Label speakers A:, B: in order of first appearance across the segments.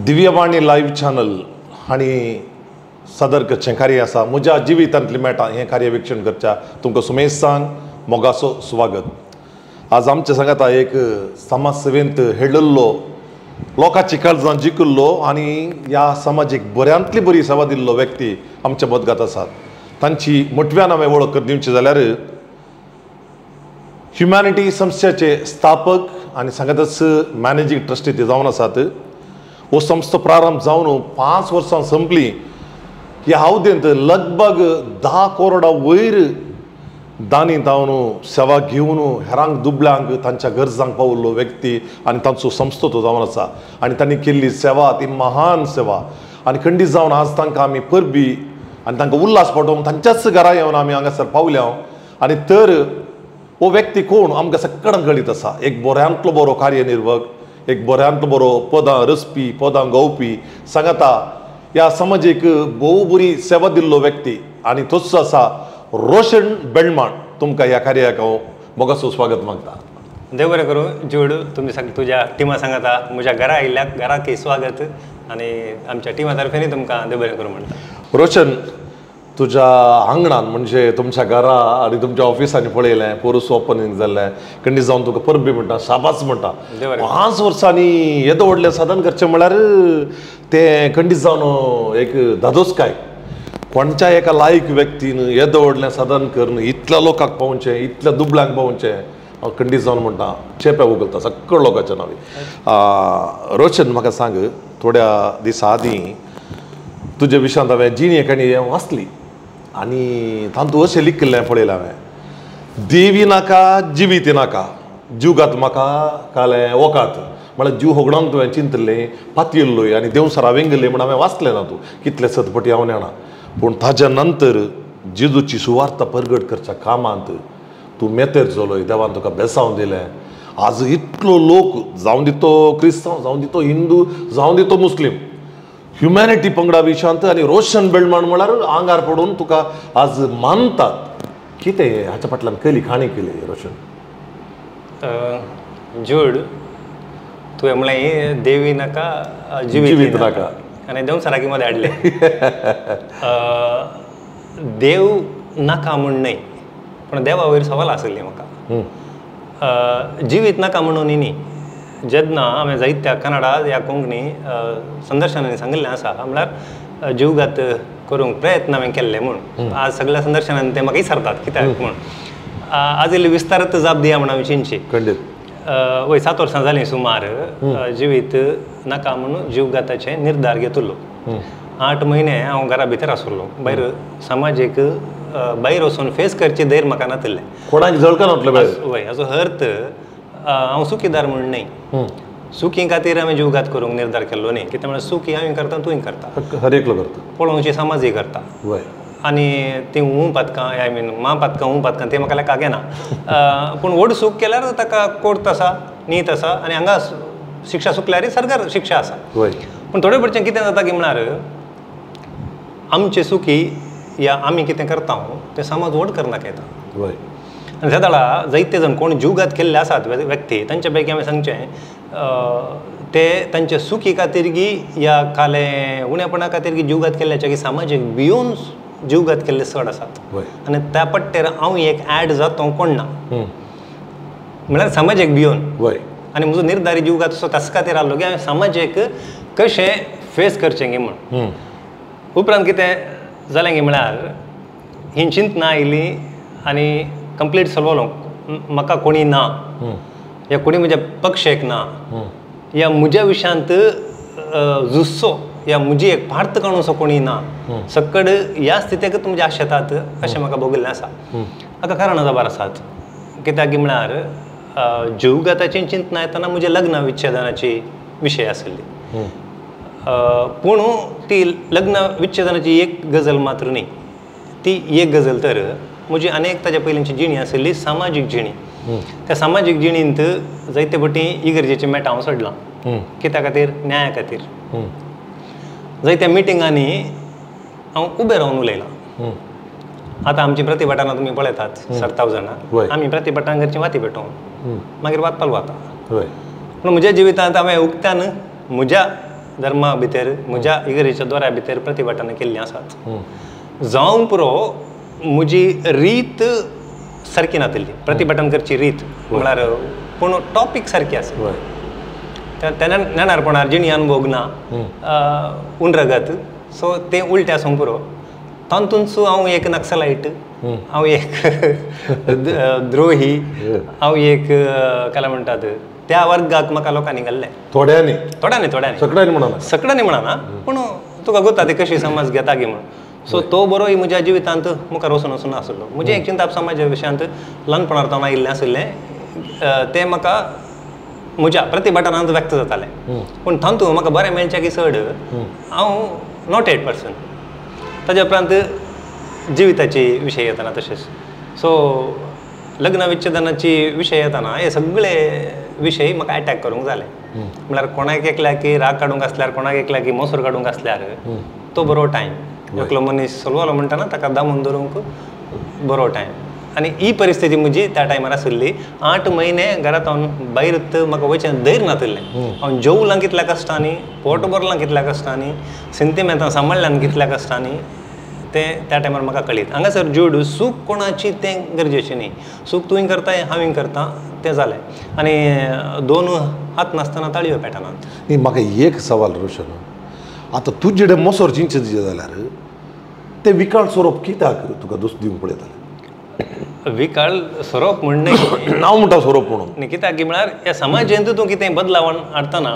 A: Divyavani live channel हांणी सादर करचें कार्य आसा म्हज्या जिवितांतली मेटां हें कार्य वीक्षण करच्या तुमकां सुमेस्तांक मोगाचो स्वागत. आज आमच्या सांगाता एक समाज सेवेंत हेडल्लो लोकांची काळजां जिखिल्लो आनी ह्या समाजीक बऱ्यांतली बरी सेवा दिल्लो व्यक्ती आमच्या मदगात आसात. तांची मोटव्यान हांवें वळख करून दिवची जाल्यार ह्युमॅनिटी संस्थेचे स्थापक आनी सांगातच मॅनेजींग ट्रस्टी ते जावन आसात. हो संस्था प्रारंभ जावन 5 वर्सां संपली. ह्या अवधेंत लगभग 10 करोडा वयर दानी जावन सेवा घेवन हेरांक दुबळ्यांक तांच्या गरजांक पावल्लो व्यक्ती आनी तांचो संस्था तो जावन आसा आनी तांणी केल्ली सेवा ती महान सेवा आनी खंडीत जावन आज तांकां आमी परबी आनी तांकां उल्हास पाठोवंक तांच्याच घरा येवन आमी हांगासर पावल्या. आनी तर हो व्यक्ती कोण आमकां सगळ्यांक कळीत आसा. एक बऱ्यांतलो बरो कार्यनिर्वक, एक बऱ्यांतलो बरो पदां रचपी, पदां गावपी, सांगाता ह्या समाजीक भोव बरी सेवा दिल्लो व्यक्ती आनी तोच आसा रोशन बेलमाण. तुमकां ह्या कार्याक हांव मोगाचो स्वागत मागता.
B: देव बरें करूं ज्यूड, तुमी सगळीं तुज्या टिमा सांगाता म्हज्या घरा आयिल्ल्याक घराक स्वागत आनी आमच्या टिमा तर्फेनूय तुमकां देव बरें करूं म्हणटा.
A: रोशन, तुज्या आंगणान म्हणजे तुमच्या घरा आनी तुमच्या ऑफिसांनी पळयलें पोरूस ओपनींग जाल्लें खंडीत जावन तुका परबी म्हणटा, शाबास म्हणटा. 5 वर्सांनी येदो व्हडलें साधन करचें म्हळ्यार तें खंडीत जावन एक धादोसकाय. कोणच्या एका लायक व्यक्तीन येदो व्हडलें साधन करून इतल्या लोकांक पावचें, इतल्या दुबळ्यांक पावचें, हांव खंडीत जावन म्हणटा चेपे उगलता सगळ्या लोकांच्या नांवी. रोशन, म्हाका सांग, थोड्या दिसा आदीं तुज्या विशयांत हांवें जिणी एकाणी वाचली आनी तातूंत अशें लिखिल्लें पळयलें हांवें, देवी नाका जिवीत नाका जिवगात म्हाका कालें वकात. म्हळ्यार जीव होगडावंक तुवें चिंतलें पातयल्लोय आनी देवसरा वेंगल्लें म्हण हांवें वाचलें ना. तूं कितलें सतपटी हांव जाणा, पूण ताज्या नंतर जेजूची सुवार्ता परगट करच्या कामांत तूं मेतेर जालोय, देवान तुका बेसांव दिलें. आज इतलो लोक, जावं दी तो क्रिस्तांव, जावं दी तो हिंदू, जावं दी तो मुस्लीम, ह्युमॅनिटी पंगडा विशांत आनी रोशन बेलमाण म्हळ्यार आंगार पडून तुका आज मानतात. कितें हाच्या फाटल्यान केली काणी केली रोशन?
B: ज्यूड, तुवें म्हणलें देवी नाका जिवीत नाका आनी देवसराकी मदें हाडलें. देव नाका म्हूण न्हय, पूण देवा वयर सवाल आसली म्हाका. जिवीत नाका म्हणून न्ही, जेन्ना हांवें जायत्या कन्नडा या कोंकणी संदर्शनांनी सांगिल्लें आसा म्हळ्यार जिवघात करूंक प्रयत्न हांवें केल्ले म्हूण. आज सगळ्या संदर्शनांनी ते म्हाका विचारतात कित्याक म्हूण. आज इल्ली विस्तारत जाप दिया म्हूण हांवें चिंतची. वय 7 वर्सां जालीं सुमार जिवीत नाका म्हणून जिवघाताचे निर्धार घेतिल्लो. 8 म्हयने हांव घरा भितर आसलो, भायर समाजीक भायर वचून फेस करची धैर्य म्हाका नातिल्लें.
A: कोणाक जळका
B: वय हाचो अर्थ हांव सुखीदार म्हूण न्हय. सुखी खातीर हांवें जिवघात करूंक निर्धार केल्लो न्हय. कित्याक म्हळ्यार सुखी हांवें करता, तूंय करता,
A: हर एकलो करता,
B: पळोवची समाजूय करता. आनी ती हूं पातकां, I mean मा पातकां हूं पातकां तें म्हाका लेखाक येना. पूण व्हड सूख केल्यार ताका कोर्ट आसा, नीत आसा आनी हांगा शिक्षा चुकल्यार सरकार शिक्षा आसा. पूण थोडे भटचें कितें जाता की म्हळ्यार आमचें सुखी या आमी कितें करता तें समाज व्हड करना येता. आनी त्या वेळार जायते जाण कोण जिवघात केल्ले आसात व्यक्ती तांच्या पैकी हांवें सांगचें ते तांचे सुखी खातीर गी या कालें उणेपणा खातीर गी जिवघात केल्ल्याच्या की समाजीक भियोन जिवघात केल्ले चड आसात. आनी त्या पट्टेर हांव एक एड जाता कोण ना म्हळ्यार समाजीक भियोन. आनी म्हजो निर्धारी जिवघात असो ताचे खातीर आहलो की हांवें समाजीक कशें फेस करचें गी म्हूण. उपरांत कितें जालें गी म्हळ्यार ही चिंतना आयली आनी कंप्लीट सलवलो. म्हाका कोणी ना या कोणी म्हज्या पक्षेक ना या म्हज्या विशयांत झुजचो या म्हजी एक पार्थ काडूंसो कोणी ना, सकड ह्या स्थितीक तुमचे आशेतात अशें म्हाका भोगिल्लें आसा. हाका कारणां जबर आसात. कित्याक म्हळ्यार जिवघाताची चिंतना येतना म्हज्या लग्न विच्छेदनाची विशय आसली. पूण ती लग्न विच्छेदनाची एक गजल मात्र न्ही, ती एक गजल तर म्हजी अनेक ताच्या पयलींची जिणी आशिल्ली सामाजीक जिणी. त्या सामाजीक जिणेंत जायते पटी इगर्जेचे मेट हांव सोडलां. कित्या खातीर? न्याया खातीर. जायत्या मिटिंगांनी हांव उबें रावन उलयलां. आतां आमची प्रतिभटाना तुमी पळयतात सरताव जाणां, आमी प्रतिभटां घरची वाती पेटोवन मागीर वाद पालवता. पूण म्हज्या जिवितांत हांवें उक्त्यान म्हज्या धर्मा भितर म्हज्या इगर्जेच्या दोऱ्या भितर प्रतिभटानां केल्लीं आसात. जावंक पुरो म्हजी रीत सारकी नातिल्ली, प्रतिभटन करची रीत म्हळ्यार, पूण टॉपीक सारकी आसा. तेन्ना नेणारपणार जिणी अनुभोग ना, उनरगत, सो तें उलटें आसूंक पुरो. तातूंत हांव एक नक्सलायट, हांव एक द्रोही, हांव एक काय म्हणटात त्या वर्गाक म्हाका लोकांनी घाल्लें.
A: थोड्यांनी
B: थोड्यांनी थोड्यांनी
A: सगळ्यांनी म्हणना,
B: सगळ्यांनी म्हणना, पूण तुका गोता ते कशी समाज घेता गी म्हणून. सो तो बरोय म्हज्या जिवितांत मुखार वचून वचून आसलो. म्हजें एक चिंताप समाजा विशयांत ल्हानपणार तावन आयिल्लें आशिल्लें, तें म्हाका म्हज्या प्रतिभटनांत व्यक्त जातालें. पूण तातूंत म्हाका बरें मेळचें की चड हांव नोटेड पर्सन. ताज्या उपरांत जिविताची विशय येताना तशेंच, सो लग्न विच्छेदनाची विशय येताना हे सगळे विशय म्हाका एटॅक करूंक जाले. म्हळ्यार कोणाक एकल्याक राग काडूंक आसल्यार, कोणाक एकल्याक मोसर काडूंक आसल्यार तो बरो टायम. एकलो मनीस सोलवालो म्हणटाना ताका दामून धरूंक बरो टायम. आनी ही परिस्थिती म्हजी त्या टायमार आशिल्ली. 8 म्हयने घरांत हांव भायर म्हाका वयचें धैर्य नातिल्लें. हांव जेवलां कितल्या कश्टांनी, पोट भरलां कितल्या कश्टांनी, सिंतिमेंतां सांबाळ्ळ्यान कितल्या कश्टांनी, तें त्या टायमार म्हाका कळीत. हांगासर ज्यूड सूख कोणाची तें गरजेचें न्ही. सूख तुवें करताय, हांवें करता, तें जालें. आनी दोन हात नासतना ताळयो पेटनात.
A: न्ही, म्हाका एक सवाल रोशन, आतां तुजे कडेन मोसोर चिंतचें जाल्यार तें विकाळ सोरोप कित्याक तुका दोस दिवंक पळयताले?
B: विकाळ सोरोप म्हण न्ही,
A: नांव म्हणटा सोरोप म्हणून
B: न्ही, कित्याक की म्हळ्यार ह्या समाजेंत तूं कितें बदलावण हाडटना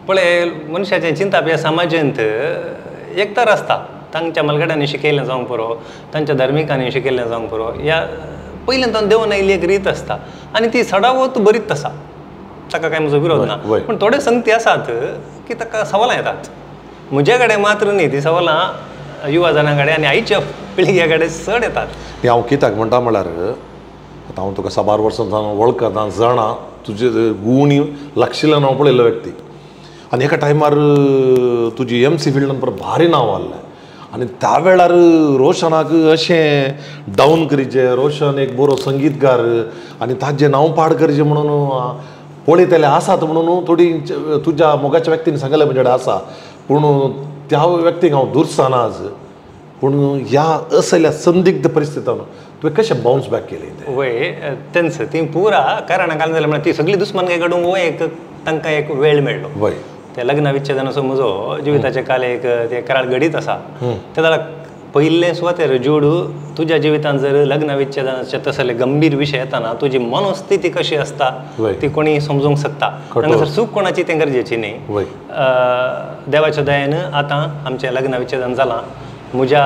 B: पळय, मनशाचें चिंताप ह्या समाजेंत एक तर आसता. तांच्या मलगड्यांनी शिकयलें जावंक पुरो, तांच्या धार्मिकांनी शिकयलें जावंक पुरो, ह्या पयल्यान तावन देंवन आयिल्ली एक रीत आसता आनी ती सडावत बरीच आसा, ताका कांय म्हजो विरोध ना. पूण थोडे संगती आसात की ताका सवालां येतात. म्हजे कडेन मात्र न्ही, ती सवालां युवा जाणां कडेन आनी आयच्या पिळग्या कडेन चड येतात.
A: हांव कित्याक म्हणटा म्हळ्यार, आतां हांव तुका साबार वर्सां जावन वळखता, जाणा तुजे गूण लागशिल्ल्यान हांव पळयल्लो व्यक्ती. आनी एका टायमार तुजी एम सी फिल्डान परत भारी नांव आहलें आनी त्या वेळार रोशनाक अशें डावन करीचें, रोशन एक बरो संगीतकार आनी ताजें नांव पाड करचें म्हणून पळयतले आसात म्हणून थोडी तुज्या मोगाच्या व्यक्तीन सांगलें म्हजे कडेन आसा, पूण त्या व्यक्तीक हांव दुरसाना आज. पूण ह्या असल्या संदिग्ध परिस्थितीन तुवें कशें बावन्स बॅक केलें तें?
B: वय तेंच ती पुरा कारणां घालून जालें म्हळ्यार ती सगळी दुस्मानकाय काडूंक हो एक तांकां एक वेळ मेळ्ळो.
A: वय
B: ते लग्न विच्छेदनाचो म्हजो जिविताचे काल एक ते कराळ घडीत आसा. ते जाल्यार पयले सुवातेर ज्यूड तुज्या जिवितांत जर लग्न विच्छेदनाचे तसले गंभीर विशय येताना तुजी मनस्थिती कशी आसता ती कोणी समजूंक शकता. हांगासर चूक कोणाची तें गरजेची न्ही. देवाच्या दयेन आतां आमचें लग्न विच्छेदन जालां, म्हज्या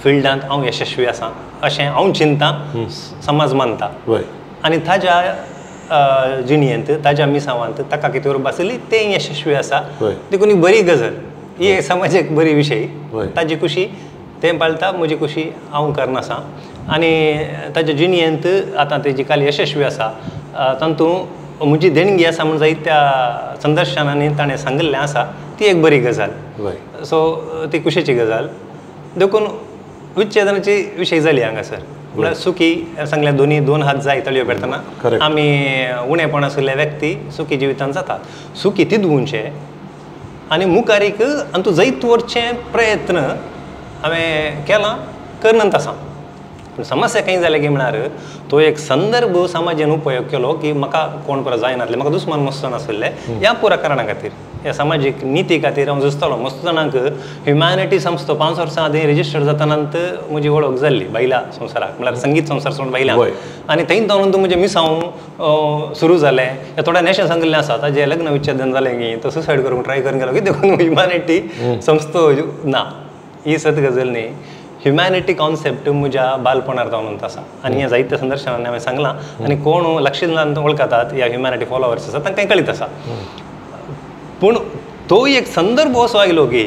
B: फिल्डांत हांव यशस्वी आसा अशें हांव चिंता, समाज मानता. आनी ताज्या जिणयेंत ताज्या मिसावांत ताका कितें उर्बा आसली तें यशस्वी आसा, देखून ही बरी गजल, ही समाजीक बरी विशय. ताजी खुशी तें पाळटा, म्हजी खुशी हांव करनासा. आनी ताज्या जिणयेंत आतां तेजी काल यशस्वी आसा तातूंत म्हजी देणगी आसा म्हूण जायत्या संदर्शनांनी ताणें सांगिल्लें आसा, ती एक बरी गजाल. सो ती खुशेची गजाल. देखून विच्छेदनाची विशय जाली हांगासर. म्हळ्यार सुखी सांगल्या दोनी दोन हात जाय तळयो पेरतना आमी उणेपण आशिल्ले व्यक्ती सुखी जिवितांत जातात. सुखी तितूनचे आनी मुखारीक आनी तूं जैत वरचे प्रयत्न हांवें केला, करनंत आसा. पूण समस्या खंय जाल्या की म्हळ्यार तो एक संदर्भ समाजान उपयोग केलो की म्हाका कोण पुरो जायनासले, म्हाका दुस्मान मस्त नासले, ह्या पुरा कारणा खातीर, ह्या समाजीक निती खातीर हांव झुजतालो. मस्त जाणांक ह्युमॅनिटी संस्था 5 वर्सां आदीं रजिस्टर जाताना म्हजी वळख जाल्ली बायला संवसाराक, म्हळ्यार संगीत संवसार सोडून बायला. आनी थंय जावन म्हजें मिसांव सुरू जालें. ह्या थोड्या नेशन सांगिल्लें आसा ताजें लग्न विच्छेदन जालें की तो सुसायड करूंक ट्राय करून गेलो की देखून ह्युमॅनिटी संस्था ना, ही सत गजल न्ही. ह्युमॅनिटी कॉन्सेप्ट म्हज्या बालपणार जावन आसा आनी हें जायत्या संदर्शनांनी हांवें सांगलां आनी कोण लक्षिलान वळखतात ह्या ह्युमॅनिटी फॉलोवर्स आसा तांकां कळीत आसा. पूण तोय एक संदर्भ असो आयलो की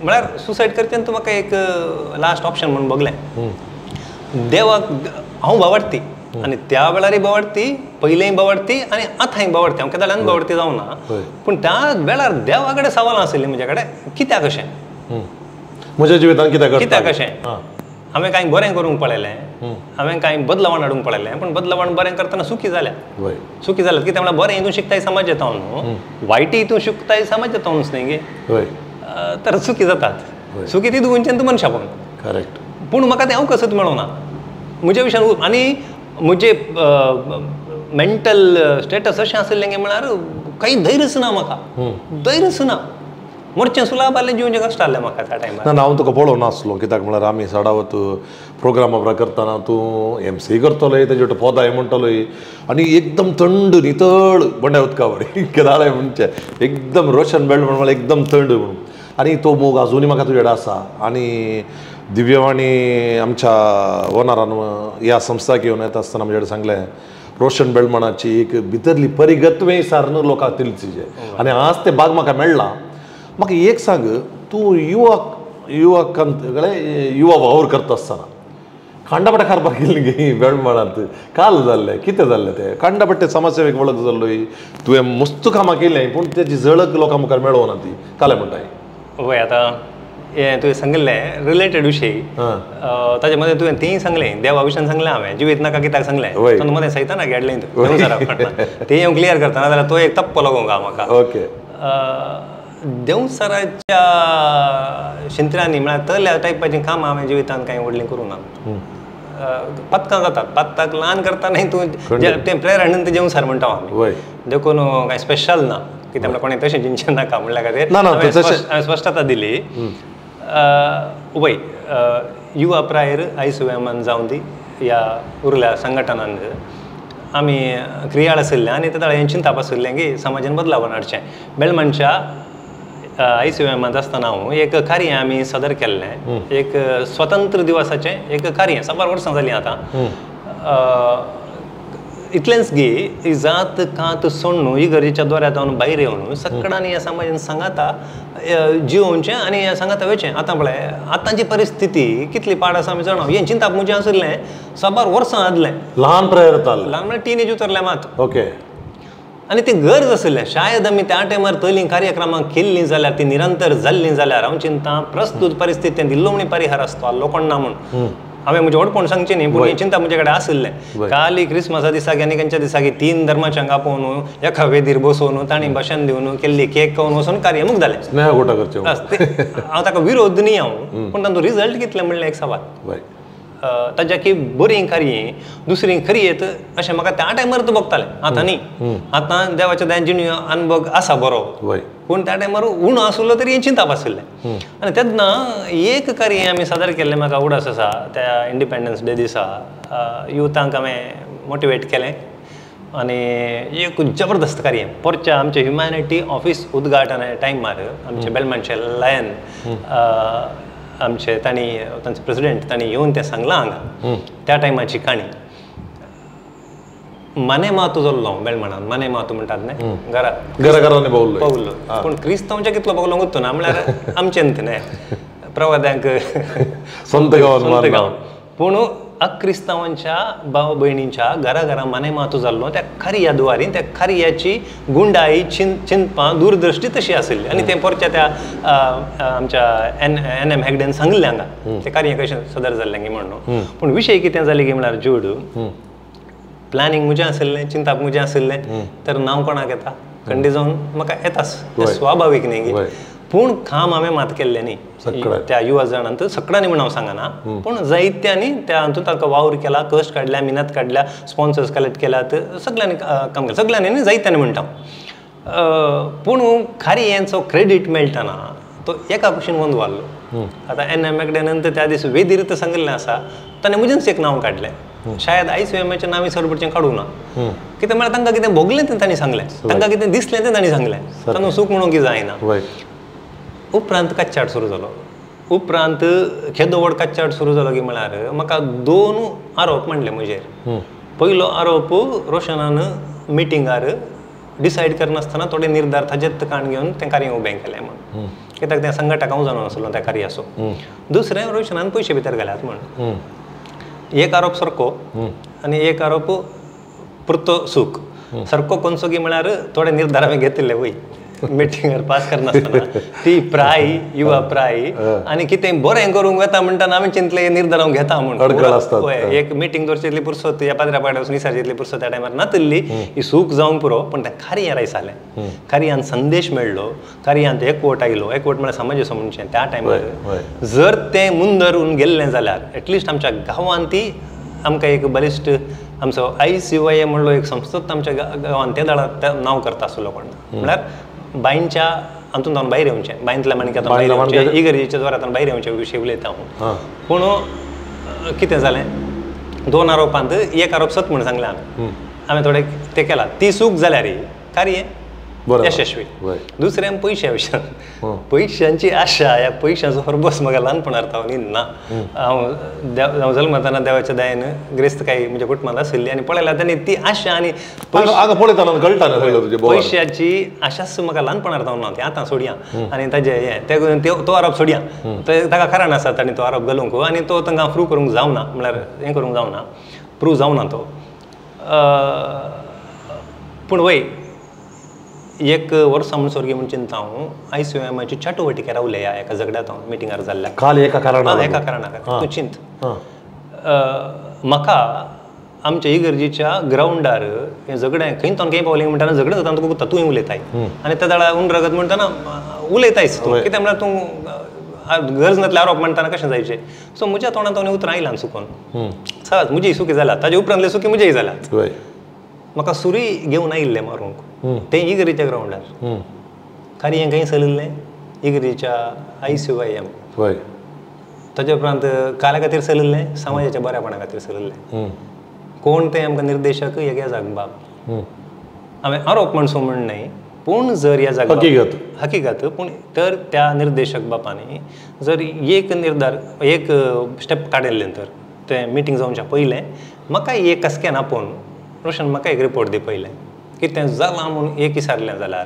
B: म्हळ्यार सुसायड करचें तूं म्हाका एक लास्ट ऑप्शन म्हणून बगलें. देवाक हांव बावडती आनी त्या वेळारय बावडती, पयलेंय बावडती आनी आतांय बावडती, हांव केदाळान बावडती जावना. पूण त्या वेळार देवा कडेन सवालां आशिल्लीं म्हज्या कडेन, कित्याक अशें
A: म्हज्या जिवितांत कित्याक
B: कित्याक अशें हांवें कांय बरें करूंक पळयलें, हांवें कांय बदलावण हाडूंक पळयलें, पूण बदलावण बरें करतना सुखी जाल्या. सुखी जाल्यात कित्याक म्हळ्यार बरें हितून शिकताय समाज येता न्हू, वायटी हितून शिकताय समाज येता न्हू गे, तर सुखी जातात. सुखी ती तुमच्यान तूं मनशापण.
A: करेक्ट.
B: पूण म्हाका तें हांव कसत मेळोना म्हज्या विशयान. आनी म्हजे मेंटल स्टेटस अशें आशिल्लें की म्हळ्यार काही धैर्यच ना म्हाका, धैर्यच ना. मोर्चें सुलाब आहलें, जिवचें कश्ट आहलें म्हाका त्या टायमार.
A: ना हांव तुका पळोवंक नासलो कित्याक म्हळ्यार आमी सडावत प्रोग्रामा करतना तूं एम सी करतलोय, तेजे पोदाय म्हणटलोय आनी एकदम थंड नितळ बंड्या उदका बरी केदाळे म्हणचे एकदम रोशन बेल्ट म्हण एकदम थंड म्हणून. आनी तो मोग आजुनूय म्हाका तुजे कडेन आसा. आनी दिव्यवाणी आमच्या ओनरान ह्या संस्थाक येवन येता आसतना म्हजे कडेन सांगलें रोशन बेळमणाची एक भितरली परिगत्वें सारन लोकांक तिलचीचे आनी आज ते बाग म्हाका मेळ्ळा. म्हाका एक सांग, तूं युवक युवकांत युवा वावर करता आसतना कांडापट्टे कारभार केली गे बेळमणांत काल जाल्लें कितें जाल्लें तें? कांडापट्टे समाजसेवेक वळख जाल्लोय तुवें मस्त कामां केलें पूण तेजी झळक लोकां मुखार मेळोना ती कालें म्हणटाय.
B: वय आतां हें तुवें सांगिल्लें रिलेटेड विशय ताजे मदें तुवें तेंय सांगलें, देवा विशयान सांगलें हांवें, जिवीत नाका कित्याक सांगलें, तातूंत मदें सैताना गेडलें तूं तें हांव क्लियर करता, नाजाल्यार तो एक तप्पो लागोंक आहा म्हाका.
A: ओके.
B: देंवचाराच्या शिंत्र्यांनी म्हळ्यार तल्या टायपाचीं कामां हांवें जिवितांत कांय व्हडलीं करूंक ना. पदकां जातात, पदकाक ल्हान करता न्ही तूं तें प्रेयर हाडून तें जेवसार म्हणटा आमी, देखून कांय स्पेशल ना कित्याक म्हळ्यार कोणें तशें जिनचें नाका म्हणल्या खातीर हांवें स्पश्टता दिली. वय युवा प्रायर आयसुव्यामान जावन दी ह्या उरल्या संघटनान आमी क्रियाळ आशिल्लें आनी ते हें चिंताप आशिल्लें की समाजान बदलावन हाडचें. बेळमणच्या आयसीएमांत आसतना हांव एक कार्य आमी सादर केल्लें, एक स्वतंत्र दिवसाचें एक कार्य, साबार वर्सां जालीं आतां. इतलेंच गे ही जात कात सोडून इगर्जेच्या दोऱ्या भायर येवन सगळ्यांनी ह्या समाजान सांगाता जिवोवचें आनी ह्या सांगाता वयचें. आतां पळय आतांची परिस्थिती कितली पाड आसा आमी जाणा. हें चिंताप म्हजें आशिल्लें साबार वर्सां आदलें,
A: ल्हान प्रायर ल्हान
B: म्हळ्यार टिनेज उतरलें मात.
A: ओके.
B: आनी ती गरज आशिल्लें. शायद आमी त्या टायमार तलीं कार्यक्रमां केल्लीं जाल्यार ती निरंतर जाल्लीं जाल्यार हांव चिंता प्रस्तूत परिस्थितींत इल्लो म्हणी परिहार आसतो आहलो कोण ना म्हूण. हांवें म्हजें व्हडपण सांगचें न्ही, पूण हें चिंता म्हजे कडेन आशिल्लें. काली क्रिसमसा दिसाक आनी खंयच्या दिसाक तीन धर्माच्यांक आपोवन एका वेदीर बसोवन तांणी भाशण दिवन केल्ली केक खावन वचून कार्य मुख जालें. हांव ताका विरोध न्ही हांव, पूण तांचो रिजल्ट कितलें म्हणलें एक सवाल. ताच्या की बरीं कार्य दुसरीं खरी येत अशें म्हाका त्या टायमार तूं बघतालें. आतां न्ही, आतां देवाच्या दयान जिणी अनुभव आसा बरो, पूण त्या टायमार उणो आसलो तरी हें चिंताप आशिल्लें. आनी तेन्ना एक कार्य आमी सादर केल्लें म्हाका उडास आसा त्या इंडिपेंडन्स डे दिसा युथांक हांवें मोटिवेट केलें आनी एक जबरदस्त कार्य पोरच्या आमचें ह्युमॅनिटी ऑफीस उद्घाटन टायमार आमचे बेलमानचे लायन आमचे तांणी तांचे प्रेसिडेंट तांणी येवन तें सांगलां हांगा त्या टायमाची काणी. माने मातू जाल्लो बेळमणान, माने मातू म्हणटात न्ही, घरा
A: घरा घरांनी पावलो
B: पावलो, पूण क्रिस्तांवच्या कितलो पावलो गुत्तो ना म्हळ्यार आमचें न्ही प्रवाद्यांक
A: संत गांव,
B: पूण अक्रिस्तांवांच्या भाव भयणींच्या घरा घरा माने मातू जाल्लो. त्या खरिया दुवारी त्या खरियाची गुंडाई चिंतपां दूरदृश्टी तशी आशिल्ली आनी तें पोरच्या त्या आमच्या एन एन एम हेगडेन सांगिल्लें हांगा तें कार्य कशें सदर जाल्लें की म्हणून. पूण विशय कितें जालें की म्हळ्यार जूड प्लॅनिंग म्हजें आशिल्लें, चिंताप म्हजें आशिल्लें, तर नांव कोणाक येता खंडी जावन म्हाका येताच, स्वाभावीक न्ही की. पूण काम हांवें मात केल्लें न्ही त्या युवा जाणांत सगळ्यांनी म्हूण हांव सांगना, पूण जायत्यांनी त्या हातूंत तांकां वावर केला, कश्ट काडल्या, मिनत काडल्या, स्पॉन्सर्स कलेक्ट केल्यात, सगळ्यांनी काम केलें, सगळ्यांनी न्ही जायत्यांनी म्हणटा. पूण खारी यांचो क्रेडीट मेळटना तो एका कुशीन गोंदळ आहलो. आतां एन एम हेगडेन त्या दीस वेदीर तर सांगिल्लें आसा, ताणें म्हजेंच एक नांव काडलें. शायद आयसीएमाचें नांव चड पडचें काडूंक ना, कितें म्हळ्यार तांकां कितें भोगलें तें तांणी सांगलें, तांकां कितें दिसलें तें तांणी सांगलें, तांकां सूख म्हणूंक जायना. उपरांत कच्चाट सुरू जालो. उपरांत केदो व्हड कच्चाट सुरू जालो की म्हळ्यार म्हाका दोन आरोप मांडले म्हजेर. पयलो आरोप रोशनान मिटिंगार डिसायड करनासतना थोडे निर्धार ताजेच काण घेवन तें कार्य उबें केलें म्हूण, कित्याक तें संघटक हांव जाणून आसलो त्या कार्याचो. दुसरें रोशनान पयशे भितर घाल्यात म्हूण. एक आरोप सारको आनी एक आरोप पुरतो सूख. सारको कोणसो की म्हळ्यार थोडे निर्धार हांवें घेतिल्ले वय, मिटिंगार पास करनासतना ती प्राय युवा प्राय आनी कितें बरें करूंक वता म्हणटाना आमी चिंतले निर्धार हांव घेता म्हूण हय एक मिटींग दवरची इतली पुरसत ह्या पाद्रा पाड्यार वचून विचारची इतली पुरसत त्या टायमार नातिल्ली ही सूख जावंक पुरो पूण तें कार्यार आयसालें कार्यान संदेश मेळ्ळो कार्यांत एकवट आयलो एकवट म्हळ्यार समाजाचो म्हणचें त्या टायमार जर तें मुंदरून गेल्लें जाल्यार एटलिस्ट आमच्या गांवांत ती आमकां एक बलिश्ट आमचो I C Y ए म्हणलो एक संस्थाच आमच्या गांवांत ते दळा नांव करता आसलो कोण म्हळ्यार बांयच्या हातून जावन भायर येवचें बांयतल्या माणक्यांतल्यान भायर येवचें इगर्जेच्या द्वारांतल्यान भायर येवचें विशय उलयता हांव पूण कितें जालें दोन आरोपांत एक आरोप सत म्हूण सांगलें आमी हांवें थोडें तें केलां ती चूक जाल्यार कार्य यशस्वी दुसऱ्यान पयश्या विशयान पयशांची आशा ह्या पयशांचो होरबस म्हाका ल्हानपणार थावन ना हांव जल्मताना देवाच्या दयेन ग्रेस्त काय म्हज्या कुटुंबांत आशिल्ली आनी पळयला तांणी ती आशा आनी पयशाची आशाच म्हाका ल्हानपणार थावन ना ती आतां सोडया आनी ताजे हें तो आरोप सोडया ताका कारण आसा तांणी तो आरोप घालूंक आनी तो तांकां प्रूव करूंक जावना म्हळ्यार हें करूंक जावना प्रूव जावना तो पूण वय एक वर्सा म्हूण स्वर्गीय म्हूण चिंता हांव I C एमाची चटुवटिके रावले ह्या एका झगड्यांत हांव मिटिंगार जाल्ल्या
A: काल एका कारणान
B: एका कारणा खातीर तूं चिंत म्हाका आमच्या इगर्जेच्या ग्रावंडार हें झगडें खंय तावन खंय पावलें म्हणटाना झगडें जाता तुका गुत्ता तूंय उलयताय आनी त्या वेळार उन रगत म्हणटाना उलयतायच तूं कितें म्हळ्यार तूं गरज नासले आरोप म्हणटाना कशें जायचें सो म्हज्या तोंडांत हांव उतरां आयलां चुकोन सहज म्हजी सुकी जाल्या ताजे उपरांतले सुकी म्हजेय जाल्यात म्हाका सुरी घेवन आयिल्लें मारूंक तें इगर्जेच्या ग्रावंडार कार्य खंय चलिल्लें इगर्जेच्या I C Y M ताजे उपरांत काल्या खातीर चलिल्लें समाजाच्या बऱ्यापणा खातीर चलिल्लें कोण तें आमकां निर्देशक ह्या जागबाब हांवें आरोप म्हणसो म्हण न्हय पूण जर ह्या जाग हकीकत पूण तर त्या निर्देशक बापांनी जर एक निर्धार एक स्टेप काडिल्लें तर तें मिटींग जावच्या पयलें म्हाका एक कसक्यान आपोवन रोशन म्हाका एक रिपोर्ट दी पयलें की तें जालां म्हूण एक विचारलें जाल्यार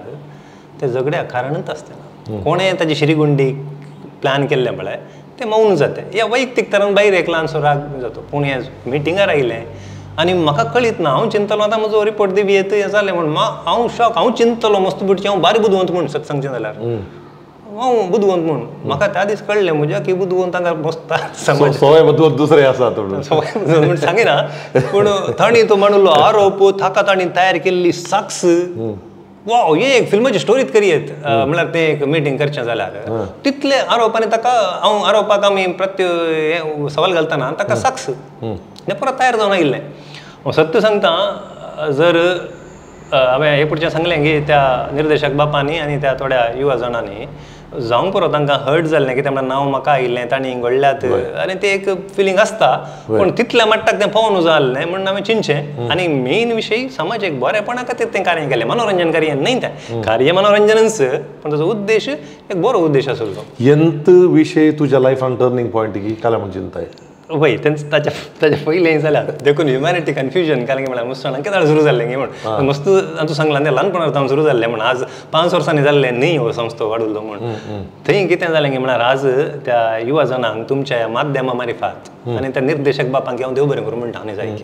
B: तें झगड्या कारणूच आसतना कोणें ताजी शिरीगुंडी प्लॅन केल्लें पळय तें मौन जातें या वैयक्तीक तरान भायर एक ल्हानसो राग जातो पूण हें मिटिंगार आयलें आनी म्हाका कळीत ना हांव चिंतलो आतां म्हजो रिपोर्ट दी येत हें जालें म्हूण हांव शॉक हांव चिंतलो मस्त बुटचें हांव बारी बुदवंत म्हूण सत सांगचें जाल्यार हांव बुदवंत म्हूण म्हाका त्या दीस कळ्ळें म्हज्या की बुदवंत हांगा बसता समाज
A: सवय बुदवंत दुसरे आसा
B: म्हूण सांगिना पूण तांणी तो म्हणलो आरोप ताका तांणी तयार केल्ली साक्ष वाव हे एक फिल्माची स्टोरीत करयेत म्हळ्यार तें एक मिटींग करचें जाल्यार तितले आरोप आनी ताका हांव आरोपाक आमी प्रत्य सवाल घालतना ताका साक्ष तें परत तयार जावन आयिल्लें हांव सत्य सांगता जर हांवें हे पुढचें सांगलें की त्या निर्देशक बापांनी आनी त्या थोड्या युवा जाणांनी जावंक पुरो तांकां हर्ट जाल्लें कित्याक म्हळ्यार नांव म्हाका आयिल्लें तांणी घडल्यात आनी तें एक फिलींग आसता पूण तितल्या मट्टाक तें पावून जाल्लें म्हणून हांवें चिंतचें आनी मेन विशय समाजाक बरेपणा खातीर तें कार्य केलें मनोरंजन कार्य न्हय तें कार्य मनोरंजनच पूण ताचो उद्देश एक बरो उद्देश आसलो
A: एंत विशय तुज्या लायफान टर्निंग पॉयंट की काल म्हूण चिंताय
B: वय तेंच ताच्या ताच्या पयलें जाल्यार देखून ह्युमॅनिटी कन्फ्युजन कारण की म्हळ्यार मुसलमानांक केन्ना सुरू जाल्लें गे म्हूण मस्त तूं सांगलां तें ल्हानपणार सावन सुरू जाल्लें म्हूण आज 5 वर्सांनी जाल्लें न्ही हो संस्था वाडुल्लो म्हूण थंय कितें जालें गे म्हळ्यार आज त्या युवा जाणांक तुमच्या ह्या माध्यमा मारिफात आनी त्या निर्देशक बापांक हांव देव बरें करूं म्हणटा आनी जाय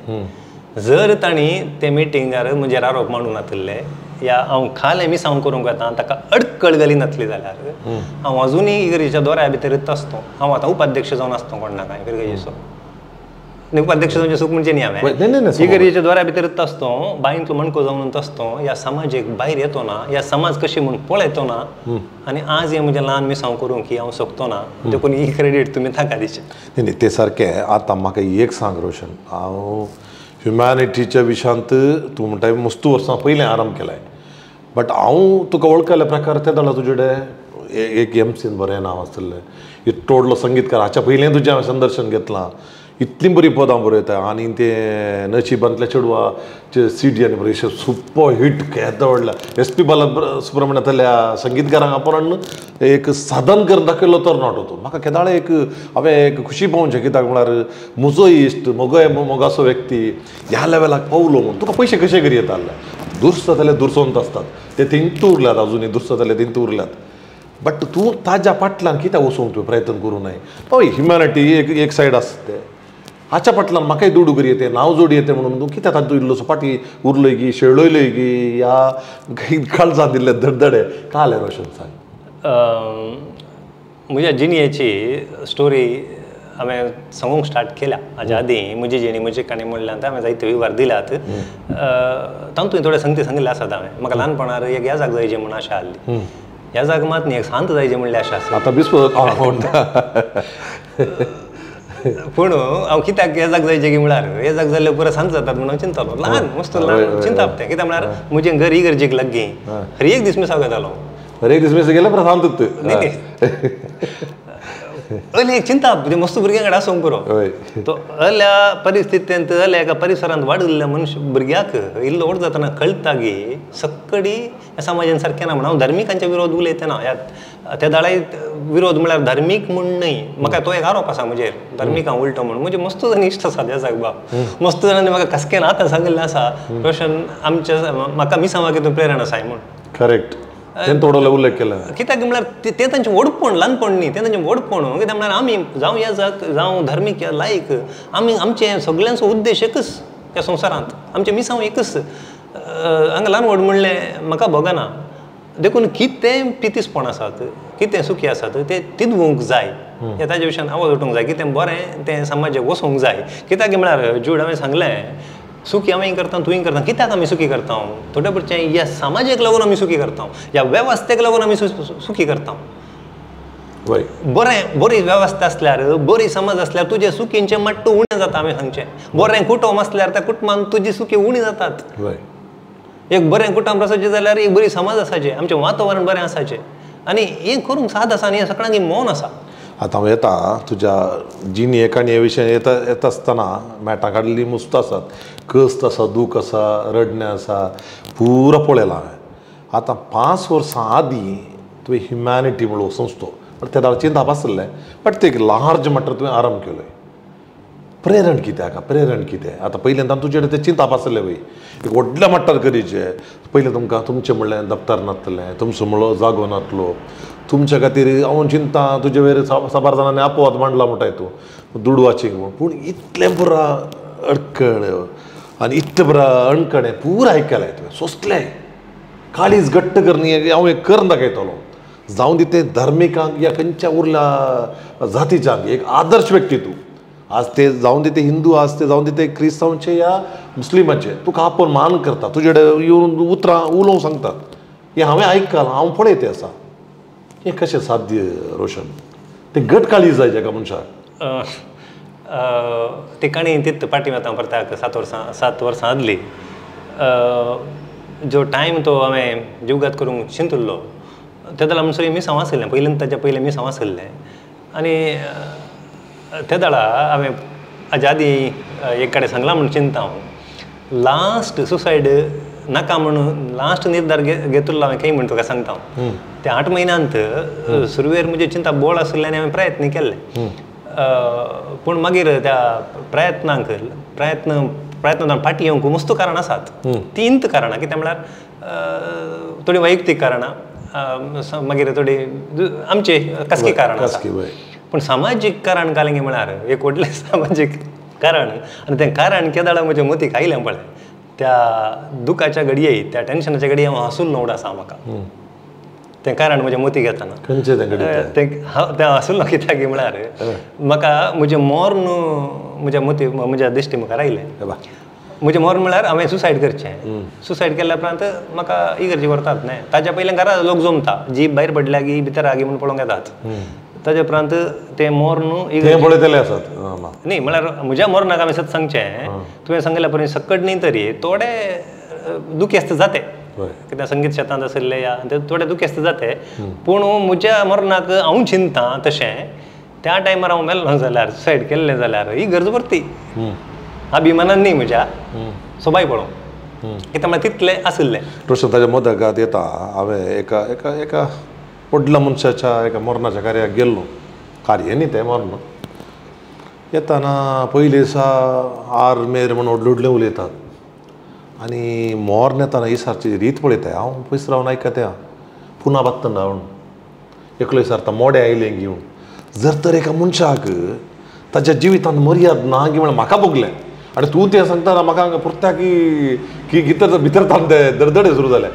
B: जर तांणी ते मिटिंगार म्हजेर आरोप मांडूंक नातिल्ले या हांव खालें मिसांव करूंक वता ताका अडकळ घाली नासली जाल्यार हांव अजुनूय इगर्जेच्या दोऱ्या भितरच आसतो हांव आतां उपाध्यक्ष जावन आसतो कोण ना कांय इगर्जेचो उपाध्यक्ष जावचें सूख म्हणजे न्ही हांवें इगर्जेच्या दोऱ्या भितरच आसतो बांयंतलो मणको जावन आसतो ह्या समाजेक भायर येतो ना ह्या समाज कशी म्हूण पळयतो ना आनी आज हें म्हजें ल्हान मिसांव करूंक की हांव शकतो ना देखून ही क्रेडीट तुमी ताका दिचें
A: न्ही तें सारकें आतां म्हाका एक सांग रोशन हांव ह्युमॅनिटीच्या विशयांत तूं म्हणटा मस्तू वर्सां पयलें आरंभ केलाय बट हांव तुका वळखल्या प्रकार ते जाल्यार तुजे कडेन एक एमसीन बरें नांव आसलें इतलो व्हडलो संगीतकार हाच्या पयलें तुजें हांवें संदर्शन घेतलां इतलीं बरीं पदां बरयता आनी तें नशिबांतल्या चेडवाचे सी डी आनी बरें सुपर हिट केदो व्हडल्या एस पी बाला सुब्रमण्यांतल्या संगीतकारांक आपोवन एक साधन करून दाखयलो तरणाटो तो म्हाका केदाळे एक हांवें एक खुशी पावोवचें कित्याक म्हळ्यार म्हजो इश्ट म्हगो मोगाचो व्यक्ती ह्या लेवलाक पावलो म्हूण तुका पयशे कशे करी येताले दुर्स जाल्यार दुर्सोंत आसतात ते थिंतू उरल्यात अजुनूय दुर्स जाल्यार थिंतू उरल्यात बट तूं ताज्या फाटल्यान कित्याक वचूंक तुवें प्रयत्न करूं नये हय ह्युमॅनिटी एक एक सायड आसता ते हाच्या फाटल्यान म्हाकाय दुडू करी येते नांव जोडी येते म्हणून तूं कित्याक तातूंत इल्लोसो फाटी उरलोय गी शेळयलोय गी या काळजान दिल्ले धडधडे काले रोशन सांग.
B: म्हज्या जिणेची स्टोरी हांवें सांगूंक स्टार्ट केल्या हाज्या आदीं. म्हजी जिणी म्हजी काणी म्हणल्यार हांवें जायते विवर दिल्यात, तातूंत थोडे संगती सांगिल्ले आसात. हांवें म्हाका ल्हानपणार एक येजाक जायचे म्हूण आशा आहली, येजाक मात न्ही एक सांत जायचे म्हणली आशा आसा.
A: आतां
B: पूण हांव कित्याक येजाक जायचें की म्हळ्यार येजाक जाल्ले पुरो सांत जातात म्हणून हांव चिंततालो. ल्हान मस्त ल्हान चिंताप तें कित्याक म्हळ्यार म्हजें घर इगर्जेक लागीं, हर एक दीस मिसाक येतालो,
A: हर एक दीस मिसाक गेल्यार पुरो सांत.
B: न्ही अले एक चिंताप मस्त भुरग्यां कडेन आसूंक पुरो. तो अल्या परिस्थितींत अल्या एका परिसरांत वाडिल्ल्या मनुष्य भुरग्याक इल्लो व्हड जातना कळटा की सक्कडी ह्या समाजान सारकें ना. म्हण हांव धार्मिकांच्या विरोध उलयतना ह्या त्या दाळाय विरोध म्हळ्यार धार्मीक म्हूण न्हय, म्हाका तो एक आरोप आसा म्हजेर धार्मीक हांव उलटो म्हूण. म्हजे मस्त जाण इश्ट आसा त्या बाब, मस्त जाणांनी म्हाका कसकेन आतां सांगिल्लें आसा रोशन आमच्या म्हाका मिसांवा तूं प्रेरणा आसाय म्हूण.
A: करेक्ट, तें थोडो उल्लेख केला.
B: कित्याक म्हळ्यार तें तांचें व्हडपण, ल्हानपण न्ही, तें तांचें व्हडपण. कित्याक म्हळ्यार आमी जावं येजाक जावं धार्मीक या लायक आमी आमचें सगळ्यांचो उद्देश एकच ह्या संवसारांत, आमचें मिसांव एकच. हांगा ल्हान व्हड म्हणलें म्हाका भोगना. देखून कितें पितीसपण आसात, कितें सुखी आसात तें तिदवूंक जाय, ह्या ताज्या विशयान आवाज उठोवंक जाय, कितें बरें तें समाजाक वचूंक जाय. कित्याक म्हळ्यार जूड हांवें सांगलें सुखी हांवें करता तुवें करता, कित्याक आमी सुखी करता? थोडे भुरचें ह्या समाजाक लागून आमी सुखी करता, ह्या वेवस्थेक लागून आमी सुखी करता. बरें बरी वेवस्था आसल्यार, बरी समाज आसल्यार तुजे सुखींचें मट्ट उणें जाता. आमी सांगचें बरें कुटुंब आसल्यार त्या कुटुंबान तुजी सुखी उणी जातात. एक बरें कुटुंब आसाचें जाल्यार एक बरी समाज आसाचें, आमचें वातावरण बरें आसाचें. आनी हें करूंक साद आसा आनी हें सगळ्यांक मौन आसा.
A: आतां हांव येता तुज्या जिणी काणये विशय येता येता आसतना मेटां काडलेली मुस्त आसात, कश्ट आसा, दूख आसा, रडणें आसा, पुरो पळयलां हांवें. आतां 5 वर्सां आदीं तुवें ह्युमॅनिटी म्हणलो संस्थो, बट ते दाळ चिंताप आसलें, बट ते एक लार्ज मॅटर तुवें आरंभ केलो. प्रेरण कित्याक? प्रेरण कितें? आतां पयल्यान तुजे कडेन तें चिंताप आसलें पळय, एक व्हडल्या मट्टार करीचें. पयलें तुमकां तुमचें म्हणलें दफ्तर नासलें, तुमचो म्हणलो जागो नासलो, तुमच्या खातीर हांव चिंता तुजे वयर साबार जाणांनी अपवाद मांडला म्हणटाय तूं दुडवाची म्हूण. पूण इतलें पुरा अडकळ आनी इतलें पुरा अणकणें पुरा आयकलें तुवें, सोंसलें, काळीज घट्ट करून हांव एक करून दाखयतलो. जावं दी तें धार्मिकांक या खंयच्या उरल्या जातीच्यांक एक आदर्श व्यक्ती तूं. आज ते जावं दी ते हिंदू, आज ते जावं दी ते क्रिस्तांवचे या मुस्लिमाचे, तुका आपोवन मान करता, तुजे कडेन येवन उतरां उलोवंक सांगतात. हें हांवें आयकलां, हांव पळयतें आसा. हें कशें साध्य रोशन? तें घट काळीज जाय एका मनशाक.
B: ती काणी तित पाटी वता परताक 7 वर्सां आदली. जो टायम तो हांवें जिवघात करूंक चिंतिल्लो तेदळा म्हणसर मिसांव आसलें, पयलीं ताच्या पयलें मिसांव आसलें. आनी ते दाळा हांवें हाज्या आदीं एक कडेन सांगलां म्हूण चिंता हांव, लास्ट सुसायड नाका म्हणून लास्ट निर्धार घेतिल्लो हांवें खंय म्हूण तुका सांगता हांव. ते 8 म्हयन्यांत सुरवेर म्हजें चिंता बोळ आशिल्लें आनी हांवें प्रयत्न केल्ले, पूण मागीर त्या प्रयत्नांक प्रयत्न फाटीं येवंक मस्त कारणां आसात. तीन कारणां कितें म्हळ्यार थोडीं वैयक्तीक कारणां, मागीर थोडीं आमचे खासगी कारणां आसा. पूण सामाजीक कारण कालें म्हळ्यार एक व्हडलें सामाजीक कारण, आनी तें कारण केदाळा म्हज्या मतीक आयलें पळय त्या दुखाच्या घडये, त्या टेन्शनाच्या घडये हांव हांसुल्लो उड आसा म्हाका. तें कारण म्हज्या मतीक येतना तें हांव हांसुल्लो कित्याक म्हळ्यार म्हाका म्हजें मर्ण म्हज्या मती म्हज्या दिश्टी मुखार आयलें. म्हजें मर्ण म्हळ्यार हांवें सुसायड करचें. सुसायड केल्या उपरांत म्हाका इगर्जी व्हरतात न्हय, ताज्या पयलीं घरा लोक जमता, जीप भायर पडल्या गी भितर आगी म्हूण पळोवंक येतात. ताज्या उपरांत तें मर्ण
A: पळयतले आसात
B: न्ही म्हळ्यार म्हज्या मरणाक हांवें सत सांगचें तुवें सांगिल्ल्या परी सकट न्ही तरी थोडे दुखेस्त जाते, कित्याक संगीत शेतांत आशिल्ले या ते थोडे दुखेस्त जाते. पूण म्हज्या मरणाक हांव चिंता तशें त्या टायमार हांव मेल्लो जाल्यार, सुसायड केल्लें जाल्यार ही गरज भरती अभिमानान न्ही म्हज्या सोबाय पळोवंक, कित्याक म्हळ्यार तितलें आशिल्लें.
A: रोशन ताज्या मदगात येता हांवें एका एका एका व्हडल्या मनशाच्या एका मरणाच्या कार्याक गेल्लो, कार्य न्ही तें मर्ण. येताना पयले दिसा आर मेर म्हूण व्हडलें व्हडलें उलयतात आनी मर्ण येताना इसारची रीत पळयता हांव, पयस रावन आयकता पुना बात्तना म्हूण एकलो इसारता मोडें आयलें घेवन. जर तर एका मनशाक ताच्या जिवितांत मर्याद ना की म्हळ्यार म्हाका भोगलें. आनी तूं तें सांगता म्हाका हांगा पुरत्याक की भितर भितर ते दडदडे सुरू जाले.